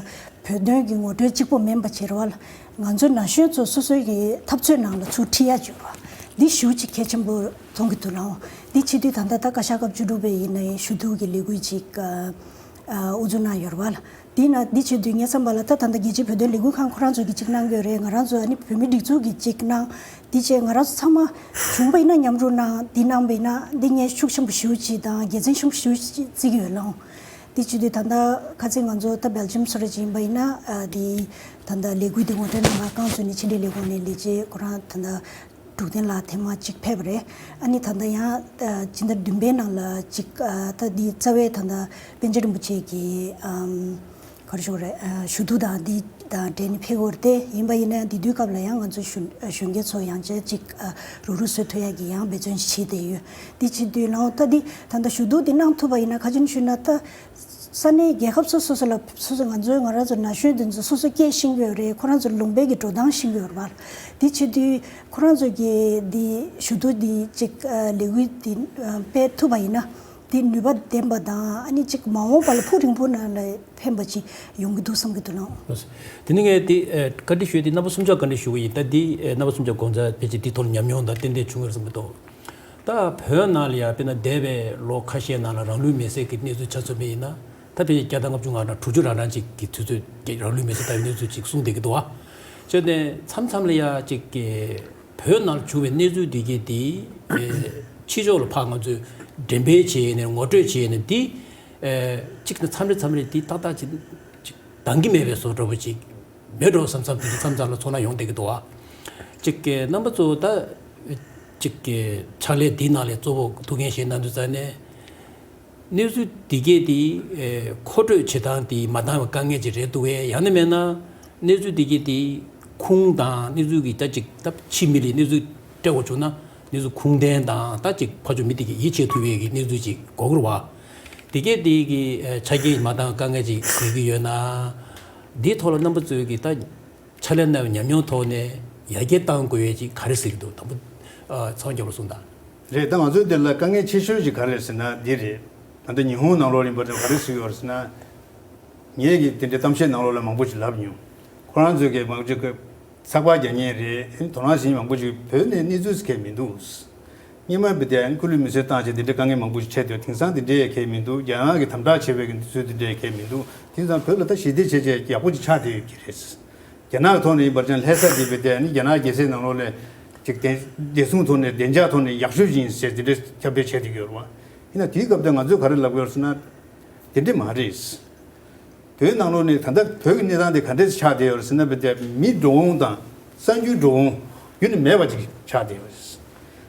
བོད་དོན་གྱི་ངོ་སྤྲོད་གཅིག་པོ་མིན་པ་བྱེད་རེད་པ་ལགས། ང་ཚོའི་ན་གཞོན་ཚོ་སོ་སོའི་གི་འཐབ་རྩོད་ནང་ལ་ཚུར་ཁྲིད་ཡ་བྱེད་པ། འདི་ཞེ་པོ་ཅིག་གལ་ཆེན་པོ་མཐོང་གི་འདུག་ལགས། འདི་བྱེད་དུས་ད་ལྟ་ད་བཀའ་ཤག་སྐབས་བཅུ་དྲུག་པའི་ཡིན་ནའི་ཞུ་གཏུག་གི་ལས་འགུལ་ཅིག་ཨ་ཨ་དབུ་འཛུགས་གནང་ཡོད་རེད་པ་ལགས། འདི་ན་འདི་བྱེད་དུས་ངས་བསམ་པ་ལ། ད་ད་ལྟ་རྒྱལ་སྤྱིའི་བོད་དོན་ལས་འགུལ་ཁང་ཁོ་རང་ཚོ་གིས་ཅིག་གནང་གི་ཡོད་རེད། ང་རང་ཚོ་ཨ་ནི་བོད་མིའི་སྒྲིག་འཛུགས་ཀྱིས་ཅིག་གནང་། འདི་བྱས་ང་རང་ཚོ་ཚང་མ་བྱུང་པ་ཡིན་ན་མཉམ་རུབ་གནང་། འདི་གནང་པ་ཡིན་ན་འདི་ངས་ཤུགས་ཆེན་པོ་ཞེ་པོ་ཅིག་དང་དགེ་མཚན་ཆེན་པོ་ཞེ་པོ་ཅིག་བརྩི་གི་ཡོད་ལགས། འདི་བྱེད་དུས་ད་ལྟ་ཁ་སང་ང་ཚོ་ད་སྦེལ་ཇམ་སོ་ར་ཅིག་ཡིན་པ་ཡིན་ན། ཨ་འདི་ད་ལྟ་ལས་འགུལ་འདི་ངོ་སྤྲོད་གནང་ག་རྐང་བཙུགས་ནས་ཕྱི་འབྲེལ་ལས་ཁུངས་ནས་ལས་བྱེད་ཁོ་རང་ད་ལྟ་འབྲུག་བསྟན་ལགས་ཐེངས་མ་གཅིག་ཕེབས་པ་རེད། ཨ་ནི་ད་ལྟ་ཡང་ཨ་སྤྱི་ཟླ་བདུན་པའི་ནང་ལ་གཅིག་ཨ་ད་འདི་རྩ་བའི་ད་ལྟ་པཎ་ཆེན་རིན་པོ་ཆེ་གི་ཨམ་ག་རེ་ཞུ་དགོས་རེད། ཨ་ཞུ་གཏུག་དང་འདི་དང་འབྲེལ་ནས་ཕེབས་ཡོད་རེད་དེ། ཡིན་པ་ཡིན་ན་དེ་དུས་སྐབས་ལ་ཡང་ང་ཚོ་གཞོན་གཞོན་སྐྱེས་ཚོ་ཡང་བསྐྱར་གཅིག་ཨ་རུག་རུག་བཟོ་ཐུབ་ཡག་གི་ཡང་འབད་བརྩོན་བྱེད་བསྡད་ཡོད། འདི་བྱེད་དུས་ལའང་ད་འདི་ད་ལྟ་ཞུ་གཏུག་འདི་གནང་ཐུབ་པ་ཡིན་ན། ག་ཅི་ནས་ཞུས་ན། ད་ས་གནས་རྒྱལ་ཁབ་སོ་སོ་སོ་ལ་སོ་སོ་ང་ཚོའི་ང་རང་ཚོ་ན་གཞོན་འདི་ཚོ་སོ་སོ་སྐད་ཤེས་ཀྱི་ཡོད་རེད། ཁོ་རང་ཚོ་ལུང་པའི་གི་འགྲོ་སྟངས་ཤེས་ཀྱི་ཡོད་རེད་པ། འདི་བྱེད་དུས་ཁོ་རང་ཚོ་གི་འདི་ཞུ་གཏུག་འདི་གཅིག་ཨ་ལས་འགུལ་འདི་ཨ་སྤེལ་ཐུབ་པ་ཡིན་ན། འདི་ནུས་པ་ལྡན་པ་དང་། ཨ་ནི་གཅིག་མ་འོངས་པ་ལ་ཕུགས་རིང་པོ་ནང་ལ་ཕན་པ་ཅིག་ཡོང་གི་འདུག་བསམ་གྱི་འདུག་ལགས། དེ་ནི་ངས་དེ་ཨ་བཀའ་འདྲི་ཞུས་ཏེ་རྣམ་པ་གསུམ་ཆར་བཀའ་འདྲི་ཞུ་གི་ཡིན། ད་འདི་ཨ་རྣམ་པ་གསུམ་ཆར་དགོངས་འཆར་ཕལ་ཆེར་འདི་ཐོག་ལ་ཉམས་མྱོང་དང་ཏན་ཏན་བྱུང་ཡོད་བསམ་གྱི་འདུག་ད་བོད་ནང་ལ་ཡང་དཔེར་ན་འདས་པའི་ལོ་ཁ་ཤས་ནང་ལ་རང་ལུས་མེར་སྲེག་གི་གནས་ཚུལ་ཆ་མཚོན་པ་ཡིན་ན། ད་ཕལ་ཆེར་བརྒྱ་དང་ལྔ་བཅུ་ང་ལྔ་དྲུག་ཅུ་རང་གྲངས་ཅིག་གི་དུས་ཚོད་ཀྱི་རང་ལུས་མེར་སྲེག་བཏང་བའི་གནས་ཚུལ་ཅིག་གསུངས་བསྡད་ཀྱི་འདུག་བ། བྱས་ནས་མཚམས་མཚམས་ལ་ཡ་ཅིག་གི་བོད་ནང་ལ་བྱུང་བའི་གནས་ཚུལ་འདི་གའི་འདི་ཨེ་ཕྱི་ཕྱོགས་ལ་ཕར་ང་ཚོས་འགྲེམས་སྤེལ་བྱས་ནས་ངོ་སྤྲོད་བྱས་ནས་འདི་ཨེ་གཅིག་ནི་མཚམས་རེ་མཚམས་རེ་འདི་ཏག་ཏག་ཅིག་ཅིག་འདང་གི་མེད་པའི་བཟོ་འདྲ་པོ་ཅིག་མེད་འགྲོ་བསམ་བསམ་དེ་འདྲ་མཚམས་མཚམས་ལ་ཚོར་སྣང་ཡོང་བསྡད་ཀྱི་འདུག་བ། གཅིག་གི་རྣམ་པ་ཚོ་ད་གཅིག་གི་ཕྱག་ལས་འདི་ནང་ལ་གཙོ་བོ་ཐུགས་འགན་བཞེས་གནང་དུས་ཙང་ནས། གནས་ཚུལ་འདི་གས་དེ་ཨེ་མཁོ་སྤྲོད་བྱེད་སྟངས་དེ་མ་འདང་བའི་དཀའ་ངལ་ཅིག་རེད་འདུག་གས། ཡང་ན་མིན་ན་གནས་ཚུལ་འདི་གས་དེ་ཁུངས་དང་གནས་ཚུལ་གྱི་ད་ཅིག་ད་ཕྱི་མི་ལ་གནས་ཚུལ་སྤྲད་དགོས་བྱུང་ན། གནས་ཚུལ་ཁུངས་ལྡན་དང་ད་ཅིག་ཕར་ཕྱོགས་མི་དེ་གས་ཡིད་ཆེས་ཐུབ་པའི་གི་གནས་ཚུལ་ཅིག་དགོས་ཀྱི་རེད་བ། འདི་གས་དེ་གི་ཨེ་ཆ་རྐྱེན་མ་འདང་དཀའ་ངལ་ཅིག་འཕྲད་ཀྱི་ཡོད་ན། འདིའི་ཐོག་ལ་རྣམ་པ་ཚོས་ཀྱི་ད་ཕྱག་ལས་གནང་བའི་ཉམས་མྱོང་ཐོག་ནས་ཡར་རྒྱས་གཏང་དགོས་ཡས་ཅིག་ག་རེ་གཟིགས་འདུག་དང་པོ་ཨ་ཚང་རྒྱབ་ལ་གསུངས་དང་། རེད། ད་ང་ཚོའི་འདི་ལ་དཀའ་ངལ་ཆེ་ཤོས་ཅིག་ག་རེ་རེད་ཟེར་ན་འདི་རེད། ད་ལྟ་ཉི་ཧོང་ནང་ལོགས་ཡིན་པ་དང་ག་རེ་གཟིགས་ཡོད་རེད་ཟེར་ན། ངས་ཀྱི་དེ་འདྲའི་གཏམ་བཤད་ནང་ལོགས་ལ་མང་པོ་ཅིག་ལབ་མྱོང་། ཁོ་རང་ཚོས་ཀྱི་མང་པོ་ཅིག་གི་ཚགས་པར་རྒྱག་མཁན་རེད། དོ་སྣང་བྱེད་མཁན་མང་པོ་ཅིག་བོད་ནས་གནས་ཚུལ་ཟེར་མཁན་མི་འདུག་སྔོན་མ་བི་དེ་སྐུ་ལུས་མེར་སྲེག་བཏང་བྱས་དེ་འདྲའི་དཀའ་ངལ་མང་པོ་ཞིག་འཕྲད་དུས། དེང་སང་དེ་འདྲའི་ཡང་གང་མི་འདུག་རྒྱ་ནག་གིས་དམ་དྲག་བྱས་པའི་གི་དུས་ཚོད་དེ་འདྲའི་ཡང་གང་མི་འདུག་དེང་སང་བོད་ལ་ད་ཞི་བདེ་བྱས་བྱས་ཡག་པོ་ཅིག་ཆགས་བསྡད་ཡོད་ཀྱི་རེད། རྒྱ་ནག་གི་ཐོག་ནས་ཡིན་པར་ཀྱང་ལྷ་ས་དེ་བི་དེ་ནི་རྒྱ་ནག་རྒྱལ་སའི་ནང་ལོགས་ལ་ཅིག་བདེ་བདེ་སྲུང་ཐོག་ནས་བདེ་འཇགས་ཐོག་ནས་ཡག་ཤོས་ཅིག་ཡིན་ཟེར་དེ་འདྲའི་ཁྱབ་སྤེལ་བྱས་བསྡད་ཀྱི་ཡོད་རེད་བ། ཡིན་ན་དེའི་སྐབས་དེ་ང་ཚོས་ག་རེ་ལབ་ཀྱི་ཡོད་རེད་ཟེར་ན། དེ་འདྲ་མ་རེད། བོད་ནང་ལོགས་ནས་ད་ལྟ་བོད་ཀྱི་གནས་སྟངས་དེ་ག་འདྲས་ཆགས་བསྡད་ཡོད་རེད་ཟེར་ན། བི་དེ་མི་འགྲོ་འོང་དང་གསར་འགྱུར་འགྲོ་འོང་རྒྱུན་ནས་མེད་པ་ཅིག་ཆགས་བསྡད་ཡོད་རེད།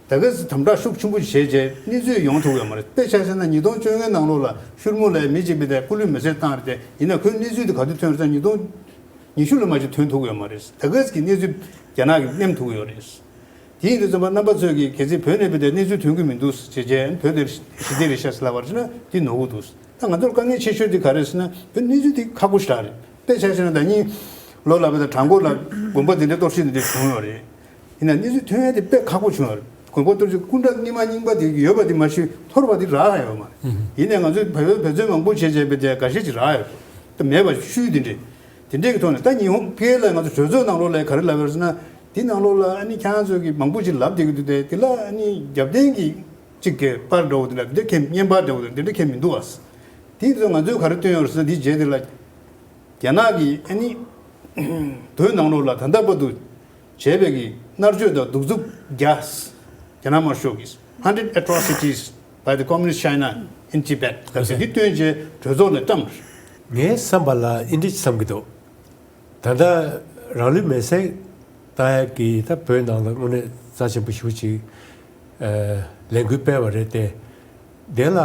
ད་ག་སེ་དམ་དྲག་ཤུགས་ཆེན་པོ་བྱས་བྱས་གནས་ཚུལ་ཡོང་ཐུབ་ཡོད་མ་རེད། དཔེ་ཆ་བཞག་ན་ཉིས་སྟོང་བཅོ་ལྔ་ནང་ལོགས་ལ་ཤུར་མོ་ལའི་མི་གཅིག་བི་དེ་སྐུ་ལུས་མེར་སྲེག་བཏང་རེད་དེ། ཡིན་ན་ཁོའི་གནས་ཚུལ་དེ་ག་དུས་ཐོན་རེད་ཟེར་ན། ཉིས་སྟོང་ཉི་ཤུ་ལ་མ་གཏོགས་ཐོན་ཐུབ་ཡོད་མ་རེད། ད་ག་སེ་གི་གནས་ཚུལ་རྒྱ་ནག་གིས་ནེམ་ཐུབ་ཡོད་རེད། དེ་ཡིན་དུས་ཙམ་པ་རྣམ་པ་ཚོས་ཀྱིས་གལ་སྲིད་བོད་ནས་བི་དེ་གནས་ཚུལ་ཐོན་གྱི་མི་འདུག་ཟེར་བྱས་བྱས། བོད་དེ་ཞི་བདེ་རེད་ཤག་ཟེར་ལབ་པ་རེད་ན་དེ་ནོར་གྱི་འདུག་ད་ང་ཚོར་དཀའ་ངལ་ཆེ་ཤོས་དེ་ག་རེ་རེད་ཟེར་ན། བོད་གནས་ཚུལ་དེ་ཁག་པོ་ཞེ་དྲག་རེད། དཔེ་ཆ་བཞག་ན་ཟླ་ཉིན་ལོ་ལ་བི་དེ་བྲག་འགོ་ལ་དགོན་པ་དེ་འདྲའི་གཏོར་བཤིག་དེ་འདྲ་བྱུང་ཡོད་རེད། ཡིན་ན་གནས་ཚུལ་ཐོན་ཡ་དེ་དཔེ་ཁག་པོ་བྱུང་ཡོད་རེད། དགོན་པ་གཏོར་བཤིག་སྐུ་འདྲ་རྙིང་མ་རྙིང་པ་དེ་ཡོད་པ་དེ་མ་གཞི་འཐོར་བ་དེ་རག་ཡོད་མ་རེད། ཡིན་ནའི་ང་ཚོས་བེད་སྤྱོད་བེད་སྤྱོད་མང་པོ་བྱས་བྱས་བི་དེ་འགའ་ཤས་ཅིག་རག་ཡོད་རེད། དེ་མེད་པ་ཤུལ་དེ་འདྲས། དེ་འདྲས་ཀྱི་ཐོག་ནས་ད་ཉི་ཧོང་ཕ་གི་ལ་ང་ཚོ་གྲོས་ཚོགས་ནང་ལོགས་ལ་ག་རེ་ལབ་ཡོད་ཟེར་ན། དེ་ནང་ལོགས་ལ་ཨ་ནི་ཁྱེད་རང་ཚོ་གིས་མང་པོ་ཅིག་ལབ་བསྡད་ཀྱི་འདུག་སྟེ། དེ་ལ་ཨ་ནི་རྒྱབ་རྟེན་གྱི་གཅིག་གི་པར་འདྲ་བོ་དེ་འདྲ་དེ་འདྲ་ཁྱོན་བསྙེན་པར་འདྲ་བོ་དེ་འདྲ་ཁྱོན་མི་འདུག་ཨ། དེ་ཚོ་ང་ཚོས་ག་རེ་སྟོན་ཡོད་རེད་ཟེར་ན། འདིའི་རྗེས་དེ་ལ་རྒྱ་ནག་གིས་ཨ་ནི་བོད་ནང་ལོགས་ལ་ད་ལྟ་བར་དུ་བྱས་པའི་གི་མནར་གཅོད་དང་གདུག་རྩུབ་རྒྱག་རྒྱ་ནག་དམར་ཤོག་གིས། Hundred atrocities by the Communist China in Tibet ལབ་ཟེར། འདི་སྟོན་བྱས་གྲོས་ཚོགས་ནས་བཀྲམ། ངའི་བསམ་པ་ལ་ཨིན་འདྲ་ཅིག་བསམ་གྱི་འདུག་ད་ལྟ་རང་ལུས་མེར་སྲེག་བཏང་ཡག་གི་ད་བོད་ནང་ལ་དངོས་གནས་རྩ་ཆེན་པོ་ཞེ་པོ་ཅིག་ཨ་ལས་འགུལ་སྤེལ་བ་རེད་དེ། དེ་ལ་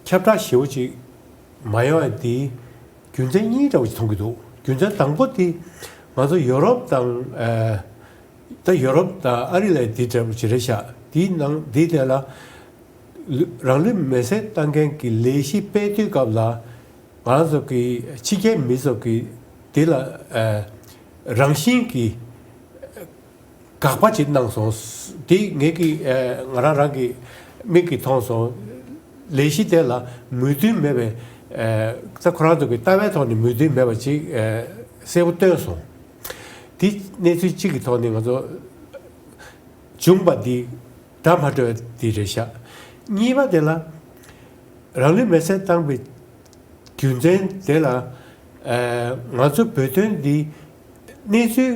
ཁྱབ་བསྒྲགས་ཞེ་པོ་ཅིག་མ་ཡོང་ཡག་དེ་རྒྱུ་མཚན་གཉིས་འདྲ་བོ་ཅིག་མཐོང་གི་འདུག་རྒྱུ་མཚན་དང་པོ་དེ་ང་ཚོ་ཡོ་རོབ་དང་ཨ་ད་ཡོ་རོབ་དང་ཨ་རི་ལ་དེ་འདྲ་བོ་ཅིག་རེད་ཤག་དེའི་ནང་དེའི་ཐད་ལ་རང་ལུས་མེར་སྲེག་བཏང་མཁན་གྱི་ལས་གཞི་སྤེལ་དུས་སྐབས་ལ། ང་རང་ཚོ་གི་ཕྱི་རྒྱལ་མི་ཚོ་གི་དེ་ལ་ཨ་རང་བཞིན་གྱི་དགག་པ་ཅིག་གནང་སོང་། དེ་ངེད་ཀྱི་ཨ་ང་རང་རང་གི་མིག་གིས་མཐོང་སོང་། ལས་གཞི་དེ་ལ་མོས་མཐུན་མེད་པའི་ཨ་ད་ཁོ་རང་ཚོ་གི་ལྟ་བའི་ཐོག་ནས་མོས་མཐུན་མེད་པ་ཅིག་ཨ་གསལ་པོ་སྟོན་སོང་། དེ་གནས་ཚུལ་གཅིག་གི་ཐོག་ནས་ང་ཚོ་བྱུང་བ་འདི་བརྡ་མ་སྤྲོད་པ་འདི་རེད་ཤག་གཉིས་པ་དེ་ལ་རང་ལུས་མེར་སྲེག་བཏང་བའི་རྒྱུ་མཚན་དེ་ལ་ཨ་ང་ཚོ་བོད་དོན་འདི་གནས་ཚུལ་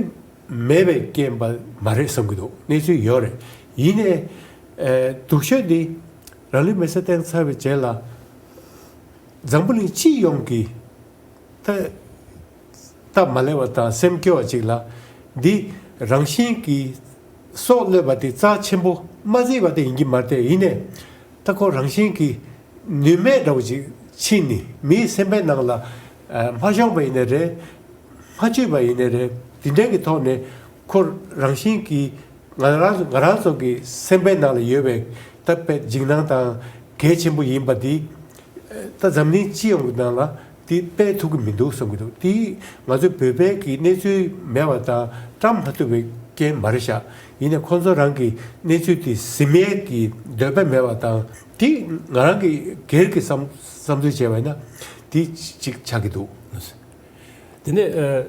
མེད་པའི་རྐྱེན་པ་མ་རེད་བསམ་གྱི་འདུག་གནས་ཚུལ་ཡོད་རེད། ཡིན་ནའི་ཨ་སྡུག་ཤོས་འདི་རང་ལུས་མེར་སྲེག་བཏང་ཚར་བའི་རྗེས་ལ་འཛམ་བུ་གླིང་སྤྱི་ཡོངས་ཀྱི་ད་སྟབས་མ་ལེགས་པ་དང་སེམས་སྐྱོ་བ་ཅིག་ལ། འདི་རང་བཞིན་གྱིས་སྲོག་བློས་པ་དེ་རྩ་ཆེན་པོ་མ་བརྩིས་པ་དེ་ཡིན་གྱི་མ་རེད་དེ། ཡིན་ནའི་ད་ཁོ་རང་བཞིན་གྱིས་ནུས་མེད་འདྲ་བོ་ཅིག་ཕྱིན་ནས་མིའི་སེམས་པའི་ནང་ལ་ཨ་མ་ཤོང་པ་ཡིན་ནའི་རེད། མ་བཅོས་པ་ཡིན་ནའི་རེད། འདི་འདྲའི་གི་ཐོག་ནས་ཁོ་རང་བཞིན་གྱིས་ང་རང་ང་རང་ཚོ་གི་སེམས་པའི་ནང་ལ་ཡོད་པའི་ད་དཔེ་འཇིགས་སྣང་དང་གལ་ཆེན་པོ་ཡིན་པ་འདི། ད་འཛམ་གླིང་སྤྱི་ཡོངས་ཀྱི་ནང་ལ་དེ་སྤེལ་ཐུབ་ཀྱི་མི་འདུག་བསམ་གྱི་འདུག་དེ་ང་ཚོའི་བོད་པའི་གི་གནས་ཚུལ་མེད་པ་དང་བཀྲམ་མ་ཐུབ་པའི་རྐྱེན་མ་རེད་ཤག་ཡིན་ནའི་ཁོང་ཚོ་རང་གི་གནས་ཚུལ་དེ་གཟིམ་ཡས་ཀྱི་འདོད་པ་མེད་པ་དང་། དེ་ང་རང་གི་སྒེར་གྱི་བསམ་བསམ་ཚུལ་བྱས་པ་ཡིན་ན་དེ་གཅིག་ཆགས་ཀྱི་འདུག་དེ་ནས་ཨ་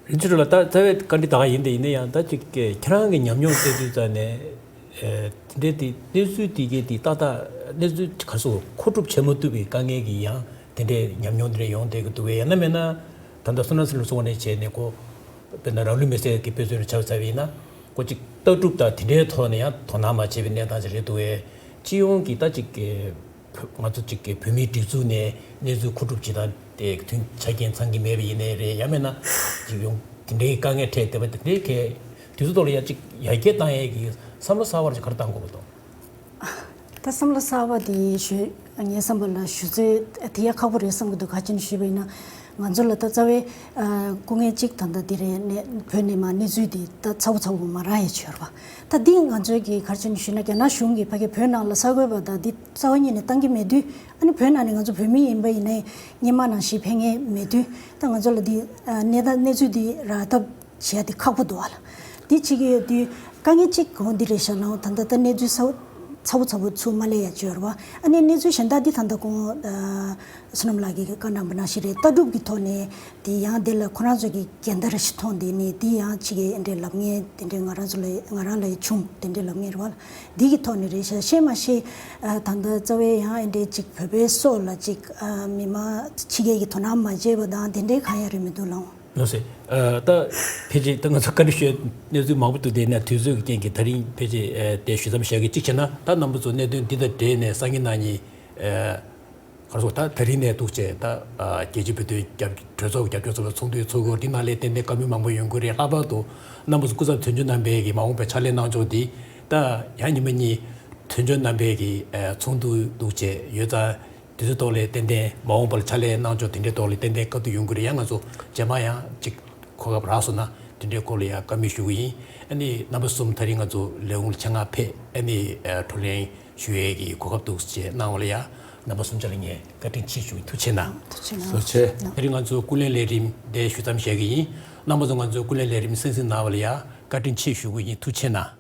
རིན་ཆེན་ལགས། ད་རྩ་བའི་བཀའ་འདྲི་ད་ག་ཡིན་དེ། ཡིན་ན་ཡང་ད་ཅིག་ཁྱེད་རང་གི་ཉམས་མྱོང་བལྟས་དུས་ཙ་ནས། ཨེ་དེ་འདྲའི་དེ་གནས་ཚུལ་དེ་གའི་དེ་ཏག་ཏག་གནས་ཚུལ་ག་སོ་མཁོ་སྒྲུབ་བྱེད་མ་ཐུབ་པའི་དཀའ་ངལ་གྱི་ཡང་དེ་འདྲའི་ཉམས་མྱོང་དེ་འདྲ་ཡོང་བསྡད་ཀྱི་འདུག་གས། ཡང་ན་མིན་ན་ད་ལྟ་བསོད་ནམས་ཟེར་ལ་སོང་བ་ནས་བྱས་ནས་ཁོ་དཔེར་ན་རང་ལུས་མེར་སྲེག་གི་དཔེ་མཚོན་རེ་ཆ་བཞག་པ་ཡིན་ན། ཁོ་ཅིག་ལྟ་གྲུབ་དང་དེ་འདྲའི་ཐོག་ནས་ཡང་དོ་སྣང་མ་བྱས་པའི་གནས་སྟངས་ཅིག་རེད་འདུག་གས། སྤྱི་ཡོངས་ཀྱི་ད་ཅིག་གི་ང་ཚོ་གཅིག་གི་བོད་མིའི་སྒྲིག་འཛུགས་ནས་གནས་ཚུལ་མཁོ་སྒྲུབ་བྱེད་སྟངས་དེ་མཐུན་ཆ་རྐྱེན་ཚང་གི་མེད་པ་ཡིན་ནའི་རེད། ཡང་མིན་ན་ཅིག་ཡོང་དེ་འདྲའི་དཀའ་ངལ་འཕྲད་བསྡད་པ་དེ་འདྲའི་གལ་དེ་ཚོ་ཐོག་ལ་ཡང་ཅིག་ཡར་རྒྱས་བཏང་ཡས་ཀྱི་བསམ་བློ་གསར་པ་ཅིག་ག་རེ་བཏང་དགོས་པ་དང་། ད་བསམ་བློ་གསར་པ་དེ་ཞུ་ངའི་བསམ་པ་ལ་ཞུ་ཚོད་དེ་ཡང་ཁག་པོ་རེད་བསམ་གྱི་འདུག་ག་རེ་བྱས་ནས་ཞུས་པ་ཡིན་ན། ང་ཚོ་ལ་ད་རྩ་བའི་ཨ་སྐུ་ངལ་གཅིག་ད་ལྟ་འདི་རེད། ནས་བོད་ནས་མར་གནས་ཚུལ་འདི་ད་ཚ་པོ་ཚ་པོ་མ་རག་ཡས་ཆོད་རེད་པ། ད་འདི་ང་ཚོའི་གི་ག་རེ་བྱས་ནས་ཞུས་ན། རྒྱ་ནག་གཞུང་གིས་ཕ་གི་བོད་ནང་ལ་གསར་འགོད་པ་དང་འདི་རྩ་བ་ཉིད་ནས་བཏང་གི་མེད་དུས། ཨ་ནི་བོད་ནང་ནས་ང་ཚོ་བོད་མི་ཡིན་པ་ཡིན་ནའི་སྔོན་མ་ནང་བཞིན་ཕེབས་མཁན་མེད་དུས། ད་ང་ཚོ་ལ་འདི་ཨ་གནས་སྟངས་གནས་ཚུལ་འདི་རག་ཐབས་བྱེད་ཡ་དེ་ཁག་པོ་འདུག་ཨ་ལ། འདི་བྱེད་ཀྱི་ཡོད་དུས་དཀའ་ངལ་གཅིག་གོང་འདི་རེད་ཤག་ལའང་ད་ལྟ་ད་གནས་ཚུལ་ཚ་ཚ་པོ་ཚ་པོ་ཚུར་མ་སླེབས་ཡ་ཅིག་ཡོད་རེད་པ། ཨ་ནི་གནས་ཚུལ་གཞན་དག་འདི་ད་ལྟ་གོང་ཨ་བསོད་ནམས་ལགས་ཀྱིས་བཀའ་གནང་པ་ནང་བཞིན་རེད། ལྟ་གྲུབ་ཀྱི་ཐོག་ནས་དེ་ཡང་དེ་ལ་ཁོ་རང་ཚོ་གི་འགལ་ཟླ་རེ་ཞིག་མཐོང་དེ་ནས་དེ་ཡང་ཕྱི་རྒྱལ་འདྲའི་ལབ་མཁན་དེ་འདྲའི་ང་རང་ཚོ་ལ་ང་རང་ལ་ཡང་བྱུང་། དེ་འདྲའི་ལབ་མཁན་རེད་པ། འདི་གི་ཐོག་ནས་རེད་ཤག་ཤེས་མ་ཤེས། ཨ་ད་ལྟ་རྩ་བའི་ཡང་ཨེ་འདྲའི་ཅིག་བོད་པའི་སྲོག་ལ་ཅིག་ཨ་མི་མང་ཕྱི་རྒྱལ་གྱི་དོ་སྣང་མ་བྱས་པ་དང་དེ་འདྲའི་གང་ཡང་རེད་མི་འདུག་ལའང་། ལགས་སེ། ཨ་ད་ཕལ་ཆེར་ད་ང་ཚོ་བཀའ་འདྲི་ཞུ་གནས་ཚུལ་མང་པོ་འདུག་དེ་ནས་དུས་ཚོད་ཀྱི་རྐྱེན་གྱིས་ད་རིང་ཕལ་ཆེར་ཨ་དེ་ཞུ་མཚམས་བཞག་གི། གཅིག་བྱས་ན་ད་རྣམ་པ་ཚོ་གནད་དོན་འདི་དང་འབྲེལ་ནས་སང་ཉིན་གནངས་ཉིན་ཨ་ག་རེ་ཟེར། ད་དེ་རིང་ནས་འདུག་བྱས་ད་ཨ་རྒྱལ་སྤྱིའི་བོད་དོན་རྒྱབ་གྲོས་ཚོགས་རྒྱབ་སྐྱོར་ཚོགས་པའི་ཚོགས་འདུའི་ཚོགས་སྐོར་འདི་ནང་ལ་ཏན་ཏན་བཀའ་མོལ་མང་པོ་ཡོང་གི་རེད། ལྷག་པར་དུ་རྣམ་པ་ཚོ་སྐུ་ཚབ་དོན་གཅོད་རྣམ་པས་ཀྱིས་མ་འོངས་པའི་ཕྱག་ལས་གནང་ཕྱོགས་འདི་ད་ཡང་ཉི་མ་གཉིས་དོན་གཅོད་རྣམ་པས་ཀྱིས་ཨ་ཚོགས་འདུ་འདུག་བྱས་ཡོད་ཙང་། དེ་ཚོའི་ཐོག་ལ་ཏན་ཏན་མ་འོངས་པར་ཕྱག་ལས་གནང་ཕྱོགས་དེ་འདྲའི་ཐོག་ལ་ཏན་ཏན་བཀའ་བསྡུར་ཡོང་གི་རེད། ཡང་ང་ཚོ་རྗེས་མ་ཡང་ཅིག་གོ་སྐབས་རག་སོང་ན་དེ་འདྲའི་སྐོར་ལ་ཡང་བཀའ་མོལ་ཞུ་གི་ཡིན། ཨ་ནི་རྣམ་པ་གསུམ་ད་རིང་ང་ཚོ་ལས་ཁུངས་ལ་ཆེད་མངགས་ཕེབས། ཨ་ནི་ཨ་བགྲོ་གླེང་ཞུ་ཡས་ཀྱི་གོ་སྐབས་འདུག་ཅེས་གནང་བ་ལ་ཡང་རྣམ་པ་གསུམ་ཆ་ལ་ངས་བཀའ་དྲིན་ཆེ་ཞུ་གི། ཐུགས་རྗེ་གནང་། ཐུགས་རྗེ་གནང་། ཐུགས་རྗེ་ཆེ། ད་རིང་ང་ཚོ་སྐུ་ལས་ལས་རིམ་དེ་ཞུ་མཚམས་བཞག་གི་ཡིན། རྣམ་པ་ཚོ་ང་ཚོའི་སྐུ་ལས་ལས་རིམ་གསན་གཟིགས་གནང་བ་ལ་ཡང་བཀའ་དྲིན་ཆེ་ཞུ་གི་ཡིན། ཐུགས་རྗེ་གནང་།